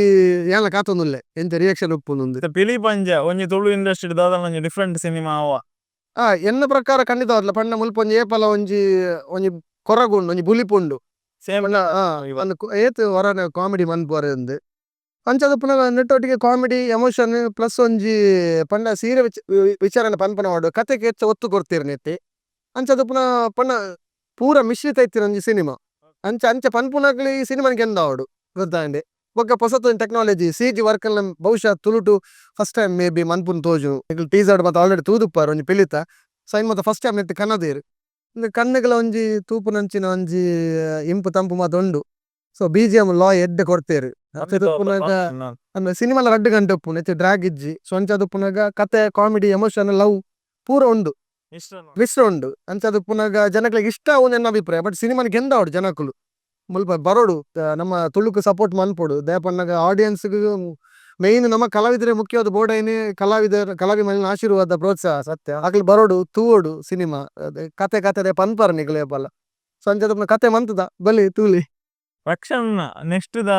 ಯಾನ್ಲ ಕಾತೊಂದುಲ್ಲೆ ಎಂಚ ರಿಯಾಕ್ಷನ್ ಉಪ್ಪುಂಡು. ಪಿಲಿಪಂಜ ಒಂಜಿ ತುಳು ಇಂಡಸ್ಟ್ರಿ ದಾದನ ಒಂಜಿ ಡಿಫರೆಂಟ್ ಸಿನಿಮಾ ಆವ? ಎನ್ನ ಪ್ರಕಾರ ಖಂಡಿತವಾದ್ಲ ಪಂಡ ಮುಲ್ಪ ಒಂಜಿ ಏಪಲ ಒಂಜಿ ಒಂಜಿ ಕೊರಗು ಉಂಡು ಒಂಜಿ ಬುಲಿಪು ಉಂಡು. ಸೇಮ್ ಪಂಡ ಏತ್ ವರನ ಕಾಮಿಡಿ ಮನ್ಪುವರೆ ಅಂದ್. ಅಂಚಾದ್ ಉಪ್ಪುನಗ ನೆಟ್ಟೊಟ್ಟಿಗೆ comedy emotion plus ಒಂಜಿ ಪಂಡ ಸೀರೆ ವಿಚಾರನೆ ಪನ್ಪನ ವಾಡು ಕತೆಕ್ ಹೆಚ್ಚ ಒತ್ತು ಕೊರ್ತೆರ್ ನೆತ್ತೆ. ಅಂಚಾದ್ ಉಪ್ಪುನ ಪಂಡ ಪೂರ ಮಿಶ್ರಿತ ಇತ್ತಿನ ಒಂಜಿ ಸಿನಿಮಾ. ಅಂಚ ಅಂಚ ಪನ್ಪುನಕುಲು ಈ ಸಿನಿಮಾನ್ ಗೆಂದಾವೊಡು ಗೊತ್ತಾಂಡೆ. ಬೊಕ್ಕ ಪೊಸತ್ ಒಂಜಿ technology C G work ಲ ಬಹುಶಃ ತುಳುಟು first time may be ಮನ್ಪುನ್ ತೋಜು. ನಿಕುಲು ಟೀಸರ್ ಮಾತ ಆಲ್ರೆಡಿ ತೂದುಪ್ಪರ್ ಒಂಜಿ ಪಿಲಿತ. ಸೋ ಐನ್ ಮಾತ ಫಸ್ಟ್ ಟೈಮ್ ನೆಟ್ ಕನದೆರ್. ಉಂದು ಕಣ್ಣುಗಳ ಒಂಜಿ ತೂಪುನಂಚಿನ ಒಂಜಿ ಇಂಪು ತಂಪು ಮಾತ ಉಂಡು. So B G M ಲಾ ಎಡ್ಡೆ ಕೊರ್ತೆರ್. ಸಿನಿಮಾ ಲ ರಡ್ಡ್ ಗಂಟೆ ಉಪ್ಪುನು ಇತ್ತೆ ಡ್ರ್ಯಾಗ್ ಇಜ್ಜಿ. ಸೋ ಅಂಚಾದ್ ಉಪ್ಪುನಗ ಕತೆ comedy emotion love ಪೂರ ಉಂಡು. ಮಿಶ್ರ ಉಂಡು. ಅಂಚಾದ್ ಉಪ್ಪುನಗ ಜನಕ್ಲೆಗ್ ಇಷ್ಟ ಆವು ಎನ್ನ ಅಭಿಪ್ರಾಯ. ಬಟ್ ಸಿನಿಮಾನ್ ಗೆಂದಾವೊಡು ಜನಕುಲು. ಮುಲ್ಪ ಬರೋಡು ನಮ್ಮ ತುಳುಕು ಸಪೋರ್ಟ್ ಮನ್ಪೊಡು. ದಾಯೆ ಪನ್ನಗ ಆಡಿಯನ್ಸ್ ಗು ಮೈನ್ ನಮ್ಮ ಕಲಾವಿದರೆ ಮುಖ್ಯವಾದ ಬೋಡಾಯಿನಿ ಕಲಾವಿದೆರ್ ಕಲಾಭಿಮಾನಿಲ್ನ ಆಶೀರ್ವಾದ ಪ್ರೋತ್ಸಾಹ ಸತ್ಯ. ಅಕುಲು ಬರೋಡು ತೂವೊಡು ಸಿನಿಮಾ ಕತೆ ಕತೆ ಪನ್ಪರ್ ನಿಕುಲು ಏಪಲ. ಸೋ ಅಂಚಾದ್ ಉಪ್ಪುನ ಕತೆ ಮಂತುದ ಬಲೆ ತೂಲೆ. ರಕ್ಷಣ್ ನೆಕ್ಸ್ಟ್ ದ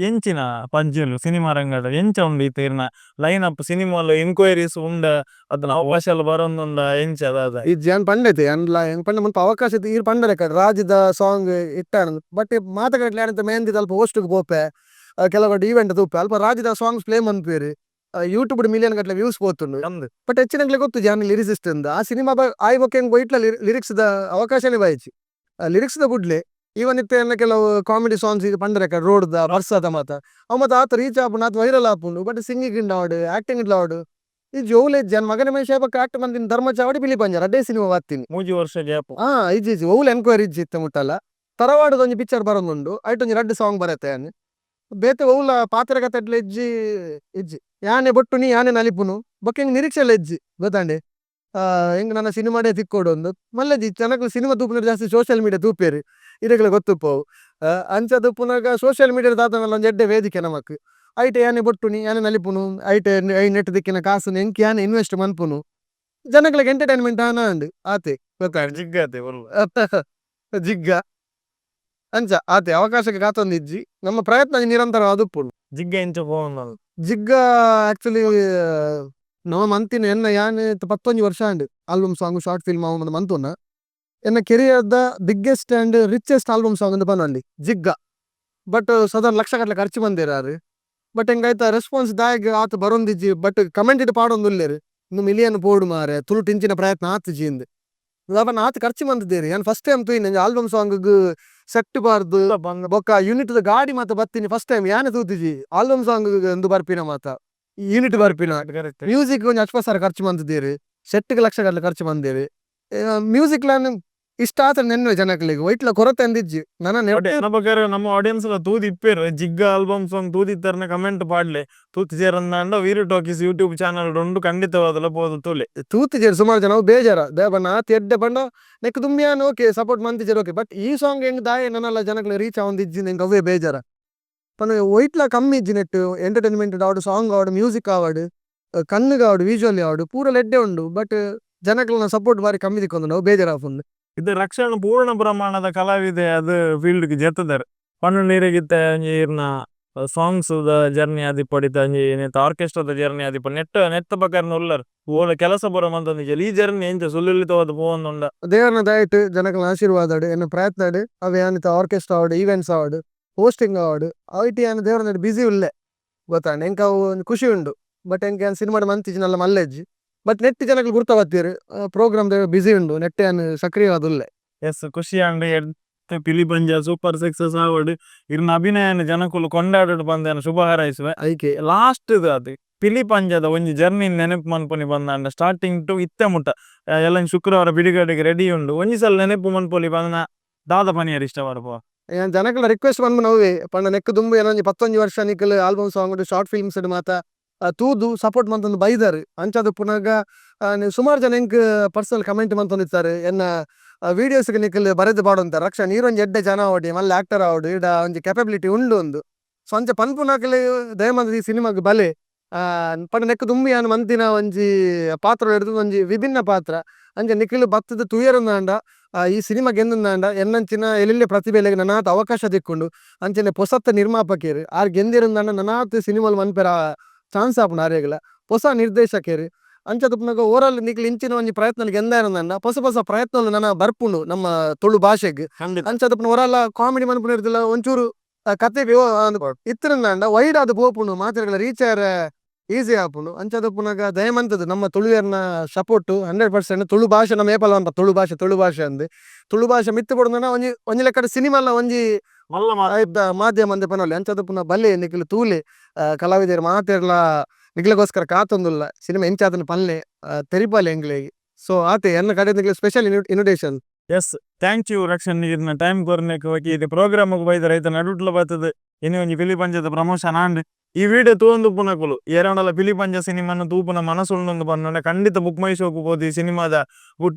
ಎಂಚಿನ ಪಂಜಿಲು ಸಿನಿಮಾ ರಂಗದ ಎಂಚ ಉಂಡು ಇತ್ತೆ ಇರ್ನ line up cinema enquiries ಉಂಡ ಅತ್ತನ ಅವಕಾಶ ಬರೋಂದುಂಡ ಎಂಚ ದಾದ? ಇಜ್ಜಿ ಯಾನ್ ಪಂಡೈತೆ ಯಾನ್ಲ ಪಂಡ ಮುಲ್ಪ ಅವಕಾಶ ಈರ್ ಪಂಡರೆ ರಾಜ್ದ ಸಾಂಗ್ ಇಟ್ಟಾನು ಬಟ್ ಮಾತ ಕಡೆಟ್ಲ ಯಾನ್ ಇತ್ತೆ ಮೆಹಂದಿ ಅಲ್ಪ ಹೋಸ್ಟ್ ಗ್ ಪೋಪೆ ಕೆಲವು ಕಡೆ ಈವೆಂಟ್ ತೂಪೆ ಅಲ್ಪ ರಾಜ್ದ ಸಾಂಗ್ಸ್ ಪ್ಲೇ ಮನ್ಪುವೆರ್. ಯೂಟ್ಯೂಬ್ ಮಿಲಿಯನ್ ಗಟ್ಟಲೆ ವ್ಯೂಸ್ ಪೋತುಂಡು. ಬಟ್ ಹೆಚ್ಚಿನಕ್ಲೆ ಗೊತ್ತು ಯಾನ್ ಲಿರಿಸಿಸ್ಟ್ ಅಂದ್. ಆ ಸಿನಿಮಾ ಆಯ್ ಬೊಕ್ಕ ಎಂಕ್ ವೈಟ್ಲ ಲಿರಿಕ್ಸ್ ದ ಅವಕಾಶನೇ ಬೈಜಿ. ಲಿರಿಕ್ಸ್ ದ ಬುಡ್ಲೆ ಈವನ್ ಇತ್ತೆ ಎನ್ನ ಕೆಲವು ಕಾಮಿಡಿ ಸಾಂಗ್ಸ್ ಪಂಡರೆ ರೋಡ್ ದ ಬರ್ಸದ ಮಾತ ಅವು ಮಾತ ಆತ್ ರೀಚ್ ಆಪುಂಡು ಆತ್ ವೈರಲ್ ಆಪುಂಡು. ಬಟ್ ಸಿಂಗಿಂಗ್ ಆವಡ್ ಆಕ್ಟಿಂಗ್ ಆವಡ್ ಇಜ್ಜಿ ಒವ್ಲೇ ಇಜ್ಜಿ ಯಾನ್ ಮಗನ ಮಹೇಶ ಬೊಕ್ಕ ಆಕ್ಟ್ ಮಂತಿನ ಧರ್ಮಚಾವಡಿ ಪಿಲಿಪಂಜ ರಡ್ಡೇ ಸಿನಿಮಾ ಬತ್ತಿನಿ. 3 ವರ್ಷ ಗ್ಯಾಪ್. ಇಜ್ಜಿ ಇಜ್ಜಿ ಒವ್ಲೇ ಎನ್ಕ್ವೈರಿ ಇಜ್ಜಿ ಇತ್ತೆ ಮುಟ್ಟಲ. ತರವಾಡದ ಒಂಜಿ ಪಿಕ್ಚರ್ ಬರೋಂದುಂಡು ಐಟ್ ಒಂಜಿ ರಡ್ಡ್ ಸಾಂಗ್ ಬರತೆ ಯಾನ್. ಬೇತೆ ಒವ್ಲ ಪಾತ್ರ ಕತೆಟ್ಲ ಇಜ್ಜಿ ಇಜ್ಜಿ ಯಾನೆ ಬೊಟ್ಟುನಿ ಯಾನೆ ನಲಿಪುನು ಬೊಕ್ಕ ಎಂಕ್ ನಿರೀಕ್ಷೆಲ ಇಜ್ಜಿ ಗೊತ್ತಾಂಡೆ. ಎಂಕ್ ನನ ಸಿನಿಮಾಡೇ ತಿಕ್ಕೊಡು ಅಂದ್ ಮಲ್ಲೆಜಿ ಜನಕುಲು ಸಿನಿಮಾ ತೂಪುನ ಜಾಸ್ತಿ ಸೋಶಿಯಲ್ ಮೀಡಿಯಾ ತೂಪೆರ್ ಇರೆಗ್ಲ ಗೊತ್ತುಪ್ಪವು. ಅಂಚಾದ್ ಉಪ್ಪುನಗ ಸೋಶಿಯಲ್ ಮೀಡಿಯಾ ದಾದನಲ ಒಂಜಿ ಎಡ್ಡೆ ವೇದಿಕೆ ನಮಕ್. ಐಟ್ ಯಾನೆ ಬೊಟ್ಟುನಿ ಯಾನೆ ನಲಿಪುನು ಐಟ್ ನೆಟ್ ತಿಕ್ಕಿನ ಕಾಸುನು ಎಂಕ್ ಯಾನೆ ಇನ್ವೆಸ್ಟ್ ಮನ್ಪುನು ಜನಕ್ಲೆಗ್ ಎಂಟರ್ಟೈನ್ಮೆಂಟ್ ಆನ ಅಂಡ್ ಆತೆ ಗೊತ್ತಾಂಡ್. ಜಿಗ್ಗತೆ ಒಲ್ಲ ಜಿಗ್ಗ ಅಂಚ ಆತೆ ಅವಕಾಶಕ್ಕೆ ಕಾತೊಂದು ಇಜ್ಜಿ ನಮ್ಮ ಪ್ರಯತ್ನ ನಿರಂತರವಾದ್ ಉಪ್ಪುಂಡು. ಜಿಗ್ಗ ಎಂಚ ಪೋವೊಂದುಂಡು? ಜಿಗ್ಗ ಆಕ್ಚುಲಿ ನಮ ಮಂತಿನ ಎನ್ನ ಯಾನ್ 11 ವರ್ಷ and album song short film ಅವು ಮಂತುನ ಎನ್ನ career the biggest and richest album song ಅಂದ್ ಪನೊಲಿ ಜಿಗ್ಗ. ಬಟ್ ಸದಾರ್ನ ಲಕ್ಷ ಗಟ್ಟಲೆ ಖರ್ಚು ಮಂದೆರ್ ಬಟ್ ಎಂಕ್ ಐತ ರೆಸ್ಪಾನ್ಸ್ ದಾಯೆಗ್ ಆತ್ ಬರೋಂದಿಜ್ಜಿ ಬಟ್ ಕಮೆಂಟ್ ಡ್ ಪಾಡೊಂದುಲ್ಲೆರ್ ಇಂದು ಮಿಲಿಯನ್ ಪೋಡು ಮಾರೆ ತುಳುಟು ಇಂಚಿನ ಪ್ರಯತ್ನ ಆತುಜಿ ಅಂದ್. ಅವನ ಆತ್ ಖರ್ಚು ಮಂತಿದ್ದೇರಿ. ಯಾನ್ ಫಸ್ಟ್ ಟೈಮ್ ತೂಯಿನಿ ಆಲ್ಬಮ್ ಸಾಂಗ್ ಗ್ ಸೆಟ್ ಪಾರ್ದ್ ಬೊಕ್ಕ ಯೂನಿಟ್ ದ ಗಾಡಿ ಮಾತ ಬತ್ತಿನಿ ಫಸ್ಟ್ ಟೈಮ್ ಯಾನೆ ತೂತಿಜಿ ಆಲ್ಬಮ್ ಸಾಂಗ್ ಗ್ ಇಂದು ಬರ್ಪಿನ ಮಾತ ಯೂನಿಟ್ ಬರ್ಪಿನ. ಮ್ಯೂಸಿಕ್ ಒಂಜಿ 50,000 ಖರ್ಚು ಮಂತಿದ್ದೇರಿ, ಸೆಟ್ ಗ್ ಲಕ್ಷ ಗಟ್ಲೆ ಖರ್ಚು ಮಂದೇರಿ. ಮ್ಯೂಸಿಕ್ ಲನ್ ಇಷ್ಟ ಆತ ನೆನ್ನೆ ಜನಕ್ಲೆಗ್ ವೈಟ್ಲ ಕೊರತೆ ಅಂದಿಜ್ಜಿ ನನ. ನಮ್ಮ ನಮ್ಮ ಆಡಿಯನ್ಸ್ ಲ ತೂದು ಇಪ್ಪೇರು ಜಿಗ್ಗ ಆಲ್ಬಮ್ ಸಾಂಗ್ ತೂದಿತ್ತರ್ನ ಕಮೆಂಟ್ ಪಾಡ್ಲೆ. ತೂತಿಜೆರಂದಾಂಡ ವೀರು talkies YouTube channel ಉಂಡು, ಖಂಡಿತವಾದಲ ಪೋದು ತೂಲೆ. ತೂತಿಜೆರ್ ಸುಮಾರು ಜನ, ಅವು ಬೇಜಾರ ದಾಯೆ ಆತ್ ಎಡ್ಡೆ ಪಂಡ ನೆಕ್ ದುಂಬಿಯಾನ್ ಓಕೆ ಸಪೋರ್ಟ್ ಮಂತಿಜೆರ್ ಓಕೆ, ಬಟ್ ಈ ಸಾಂಗ್ ಎಂಕ್ ದಾಯೆ ನನಲ ಜನಕ್ಲೆ ರೀಚ್ ಆವೊಂದಿಜ್ಜಿ ಎಂಕ್ ಅವ್ವೇ ಬೇಜಾರ. ಪಂಡ ಒಯ್ಟ್ಲ ಕಮ್ಮಿ ಇಜ್ಜಿ ನೆಟ್, ಎಂಟರ್ಟೈನ್ಮೆಂಟ್ ಆವಡ್, ಸಾಂಗ್ ಆವಡ್, ಮ್ಯೂಸಿಕ್ ಆವಡ್, ಕಣ್ಣುಗ್ ಆವಡ್, ವಿಜುವಲಿ ಆವಡ್ ಪೂರ ಎಡ್ಡೆ ಉಂಡು. ಬಟ್ ಜನಕ್ಲೆನ ಸಪೋರ್ಟ್ ಬಾರಿ ಕಮ್ಮಿ ತಿಕ್ಕೊಂದುಂಡು, ಅವು ಬೇಜಾರ್ ಆಪುಂಡು. ಇದು ರಕ್ಷಣೆ ಪೂರ್ಣ ಪ್ರಮಾಣದ ಕಲಾವಿದೆ ಅದು ಫೀಲ್ಡ್ ಗ್ ಜೆತ್ತುದರ್ ಪಂಡ ನೀರಿಗಿತ್ತೆ ಒಂಜಿ ಇರ್ನ ಸಾಂಗ್ಸ್ ದ ಜರ್ನಿ ಆದಿಪ್ಪಡಿತ ಒಂಜಿ ನೆತ್ತ ಆರ್ಕೆಸ್ಟ್ರಾದ ಜರ್ನಿ ಆದಿಪ್ಪ ನೆಟ್ಟ ನೆತ್ತ ಬಕರ್ನ ಉಲ್ಲರ್ ಓಲ ಕೆಲಸ ಪೂರ ಮಂತೊಂದಿಜ್ಜೆರ್. ಈ ಜರ್ನಿ ಎಂಚ ಸುಲಲಿತವಾದ್ ಪೋವೊಂದುಂಡ? ದೇವರ್ನ ದಯೆಟ್, ಜನಕ್ಲೆನ ಆಶೀರ್ವಾದಡ್, ಎನ್ನ ಪ್ರಯತ್ನಡ್ ಅವೆ ಯಾನಿತ ಆರ್ಕೆಸ್ಟ್ರಾ ಆವಡ್, ಈವೆಂಟ್ಸ್ ಆವಡ್, ಹೋಸ್ಟಿಂಗ್ ಆವಡ್, ಐಟ್ ಯಾನ್ ದೇವರ್ನ ಬಿಸಿ ಉಲ್ಲೆ ಗೊತ್ತಾಂಡ್. ಎಂಕ್ ಅವು ಒಂಜಿ ಖುಷಿ ಉಂಡು. ಬಟ್ ಎಂಕ್ ಯಾನ್ ಸಿನಿಮಾಡ್ ಮಂತಿಜ್ಜಿ ನಲ್ಲ ಮಲ್ಲೆಜ್ಜಿ. ಬಟ್ ನೆಟ್ ಜನಕ್ಲ್ ಗುರ್ತ ಬತ್ತೆರ್, ಪ್ರೋಗ್ರಾಮ್ ದ ಬಿಸಿ ಉಂಡು, ನೆಟ್ ಯಾನ್ ಸಕ್ರಿಯವಾದ್ ಉಲ್ಲೆ. ಎಸ್, ಖುಷಿ ಆಂಡ್. ಪಿಲಿಪಂಜ ಸೂಪರ್ ಸಕ್ಸಸ್ ಆವಡ್, ಇರ್ನ ಅಭಿನಯನ ಜನಕುಲು ಕೊಂಡಾಡಡ್ ಪಂದ್ ಶುಭ ಹಾರೈಸುವೆ. ಐಕೆ ಲಾಸ್ಟ್ ಅದು ಪಿಲಿಪಂಜದ ಒಂಜಿ ಜರ್ನಿ ನೆನಪು ಮನ್ಪುನಿ ಬಂದಾಂಡ, ಸ್ಟಾರ್ಟಿಂಗ್ ಟು ಇತ್ತೆ ಮುಟ್ಟ ಎಲ್ಲನ್ ಶುಕ್ರವಾರ ಬಿಡುಗಡೆಗೆ ರೆಡಿ ಉಂಡು, ಒಂಜಿ ಸಲ ನೆನಪು ಮನ್ಪೊಲಿ ಬಂದ ದಾದ ಪನಿಯರ್ ಇಷ್ಟ ಪಡ್ಪುವ? ಯಾನ್ ಜನಕಲ ರಿಕ್ವೆಸ್ಟ್ ಮನ್ಪುನ ಅವ್ವೇ ಪಂಡ ನೆಕ್ ದುಂಬು ಏನೊಂಜಿ 19 ವರ್ಷ ನಿಕಲ್ album song short films ಮಾತ ತೂದು ಸಪೋರ್ಟ್ ಮಂತೊಂದು ಬೈದರ್. ಅಂಚಾದ್ ಪುನಗ ಸುಮಾರು ಜನ ಎಂಕ್ ಪರ್ಸನಲ್ ಕಮೆಂಟ್ ಮಂತೊಂದಿತ್ತಾರೆ, ಎನ್ನ ವೀಡಿಯೋಸ್ ಗ್ ನಿಕಲ್ ಬರೆದ್ ಪಾಡೊಂತಾರೆ, ರಕ್ಷಾ ನೀರೊಂಜಿ ಎಡ್ಡೆ ಜನ ಆವಡ್, ಮಲ್ಲ ಆಕ್ಟರ್ ಆವಡ್, ಇಡ ಒಂಜಿ ಕೆಪಬಿಲಿಟಿ ಉಂಡು ಅಂದ್. ಸೊ ಅಂಚ ಪನ್ಪುನಕುಲು ದಯಮಲ್ತ್ ಈ ಸಿನಿಮಾಗ್ ಬಲೆ ಪಂಡ ನೆಕ್ ದುಂಬು ಯಾನ್ ಮಂತಿನ ಒಂಜಿ ಪಾತ್ರ ಎಡ್ದು ಒಂಜಿ ವಿಭಿನ್ನ ಪಾತ್ರ. ಅಂಚ ನಿಕಲ್ ಬತ್ತುದು ತೂಯೆರಂದಾಂಡ, ಈ ಸಿನಿಮಾ ಗೆಂದುಂದಾಂಡ ಎನ್ನಂಚಿನ ಎಲ್ಲೆಲ್ಲೆ ಪ್ರತಿಭೆಲೆಗ್ ನನಾತ್ ಅವಕಾಶ ತಿಕ್ಕುಂಡು. ಅಂಚನೆ ಪೊಸತ್ ನಿರ್ಮಾಪಕೆರ್ ಆರ್ ಗೆಂದಿರುಂದಾಂಡ ನನಾತ್ ಸಿನಿಮಾಲ್ ಮನ್ಪೆರ ಚಾನ್ಸ್ ಆಪುಂಡು ಆರೆಗ್ಲ. ಪೊಸ ನಿರ್ದೇಶಕೆರ್ ಅಂಚ ತುಪ್ಪುನಗ ಓವರಾಲ್ ನಿಕಲ್ ಇಂಚಿನ ಒಂಜಿ ಪ್ರಯತ್ನ ಗೆಂದಾಯೆರಂದಾಂಡ ಪೊಸ ಪೊಸ ಪ್ರಯತ್ನಲು ನನ ಬರ್ಪುಂಡು ನಮ್ಮ ತುಳು ಭಾಷೆಗ್. ಅಂಚ ತುಪ್ಪುನ ಒರಲ ಕಾಮಿಡಿ ಮನ್ಪುನ ಒಂಚೂರು ಕತೆಗ್ ಇತ್ತಿರಂದಾಂಡ ವೈಡ್ ಆದ್ ಪೋಪುಂಡು, ಮಾತೆರ್ಗ್ಲ ರೀಚ್ ಆಯೆರೆ ಈಸಿ ಆಪುಂಡು. ಅಂಚ ತುಪ್ಪುನಗ ದಯಮಂತುದು ನಮ್ಮ ತುಳುವೆರ್ನ ಸಪೋರ್ಟ್ 100%. ತುಳು ಭಾಷೆ ನಮ್ಮ ಏಪಲ ಪನ್ಪ ತುಳು ಭಾಷೆ ತುಳು ಭಾಷೆ ಅಂದ್, ತುಳು ಭಾಷೆ ಮಿತ್ತ್ ಪೋಡುಂದಾಂಡ ಒಂಜಿ ಒಂಜಿ ಲೆಕ್ಕದ ಸಿನಿಮಾಲ ಒಂಜಿ ಮಲ್ಲ ಮಾಧ್ಯಮ ಅಂದ್ ಪನೊಲಿ. ಅಂಚ ತುಪ್ಪುನ ಬಲೆ ನಿಕುಲು ತೂಲೆ, ಕಲಾವಿದೆರ್ ಮಾತೆರ್ಲ ನಿಕ್ಲೆಗೋಸ್ಕರ ಕಾತೊಂದುಲ್ಲ, ಸಿನಿಮಾ ಎಂಚಾತುಂಡು ಪನ್ಲೆ, ತೆರಿಪಾಲೆ ಎಂಕ್ಲೆಗ್. ಸೊ ಆತೆ ಎನ್ನ ಕಡೆ ನಿಕ್ಲೆ special invitation. Yes, thank you Rakshan, ಇರ್ನ ಟೈಮ್ ಕೊರ್ನೆಕ್. ಓಕೆ, ಇದು ಪ್ರೋಗ್ರಾಮ್ ಬೈದ ರೈತ ನಡುಟ್ಲ ಬತ್ತದು ಇನಿ ಒಂಜಿ ಪಿಲಿಪಂಜದ ಪ್ರಮೋಷನ್ ಆಂಡ್. ಈ ವಿಡಿಯೋ ತೂವೊಂದು ಉಪ್ಪುನಕುಲು ಏರಾಂಡಲ ಪಿಲಿಪಂಜ ಸಿನಿಮಾನ್ ತೂಪುನ ಮನಸುಂಡುಂದು ಪನ್ನೊಂಡ ಖಂಡಿತ ಬುಕ್ ಮೈ ಶೋಕ್ ಪೋದು ಈ ಸಿನಿಮಾದ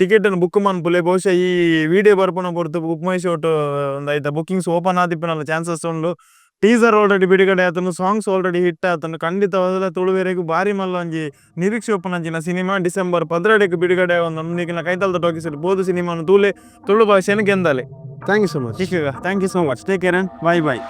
ಟಿಕೆಟ್ ಅನ್ನು ಬುಕ್ ಮನ್ಪುಲೆ. ಬಹುಶಃ ಈ ವಿಡಿಯೋ ಬರ್ಪುನ ಪೊರ್ತು ಬುಕ್ ಮೈ ಶೋಟ್ ಐತ ಬುಕಿಂಗ್ಸ್ ಓಪನ್ ಆದಿಪ್ಪುನಲ ಚಾನ್ಸಸ್ ಉಂಡು. ಟೀಸರ್ ಆಲ್ರೆಡಿ ಬಿಡುಗಡೆ ಆತುಂಡು, songs already hit ಆತುಂಡು. ಖಂಡಿತವಾದಲ ತುಳುವೆರೆಗ್ ಬಾರಿ ಮಲ್ಲ ಒಂಜಿ ನಿರೀಕ್ಷೆ ಉಪ್ಪುನಂಚಿನ ಸಿನಿಮಾ ಡಿಸೆಂಬರ್ 12ಕ್ ಬಿಡುಗಡೆ ಆವೊಂದುಂಡು. ನಿಕ್ಲೆನ ಕೈತಲ್ದ ಟಾಕೀಸ್ ಪೋದು ಸಿನಿಮಾನ್ ತೂಲೆ, Tulu ಭಾಷೆನ್ ಗೆಂದಾಲೆ. Thank you so much. Thank you so much, take care and bye bye.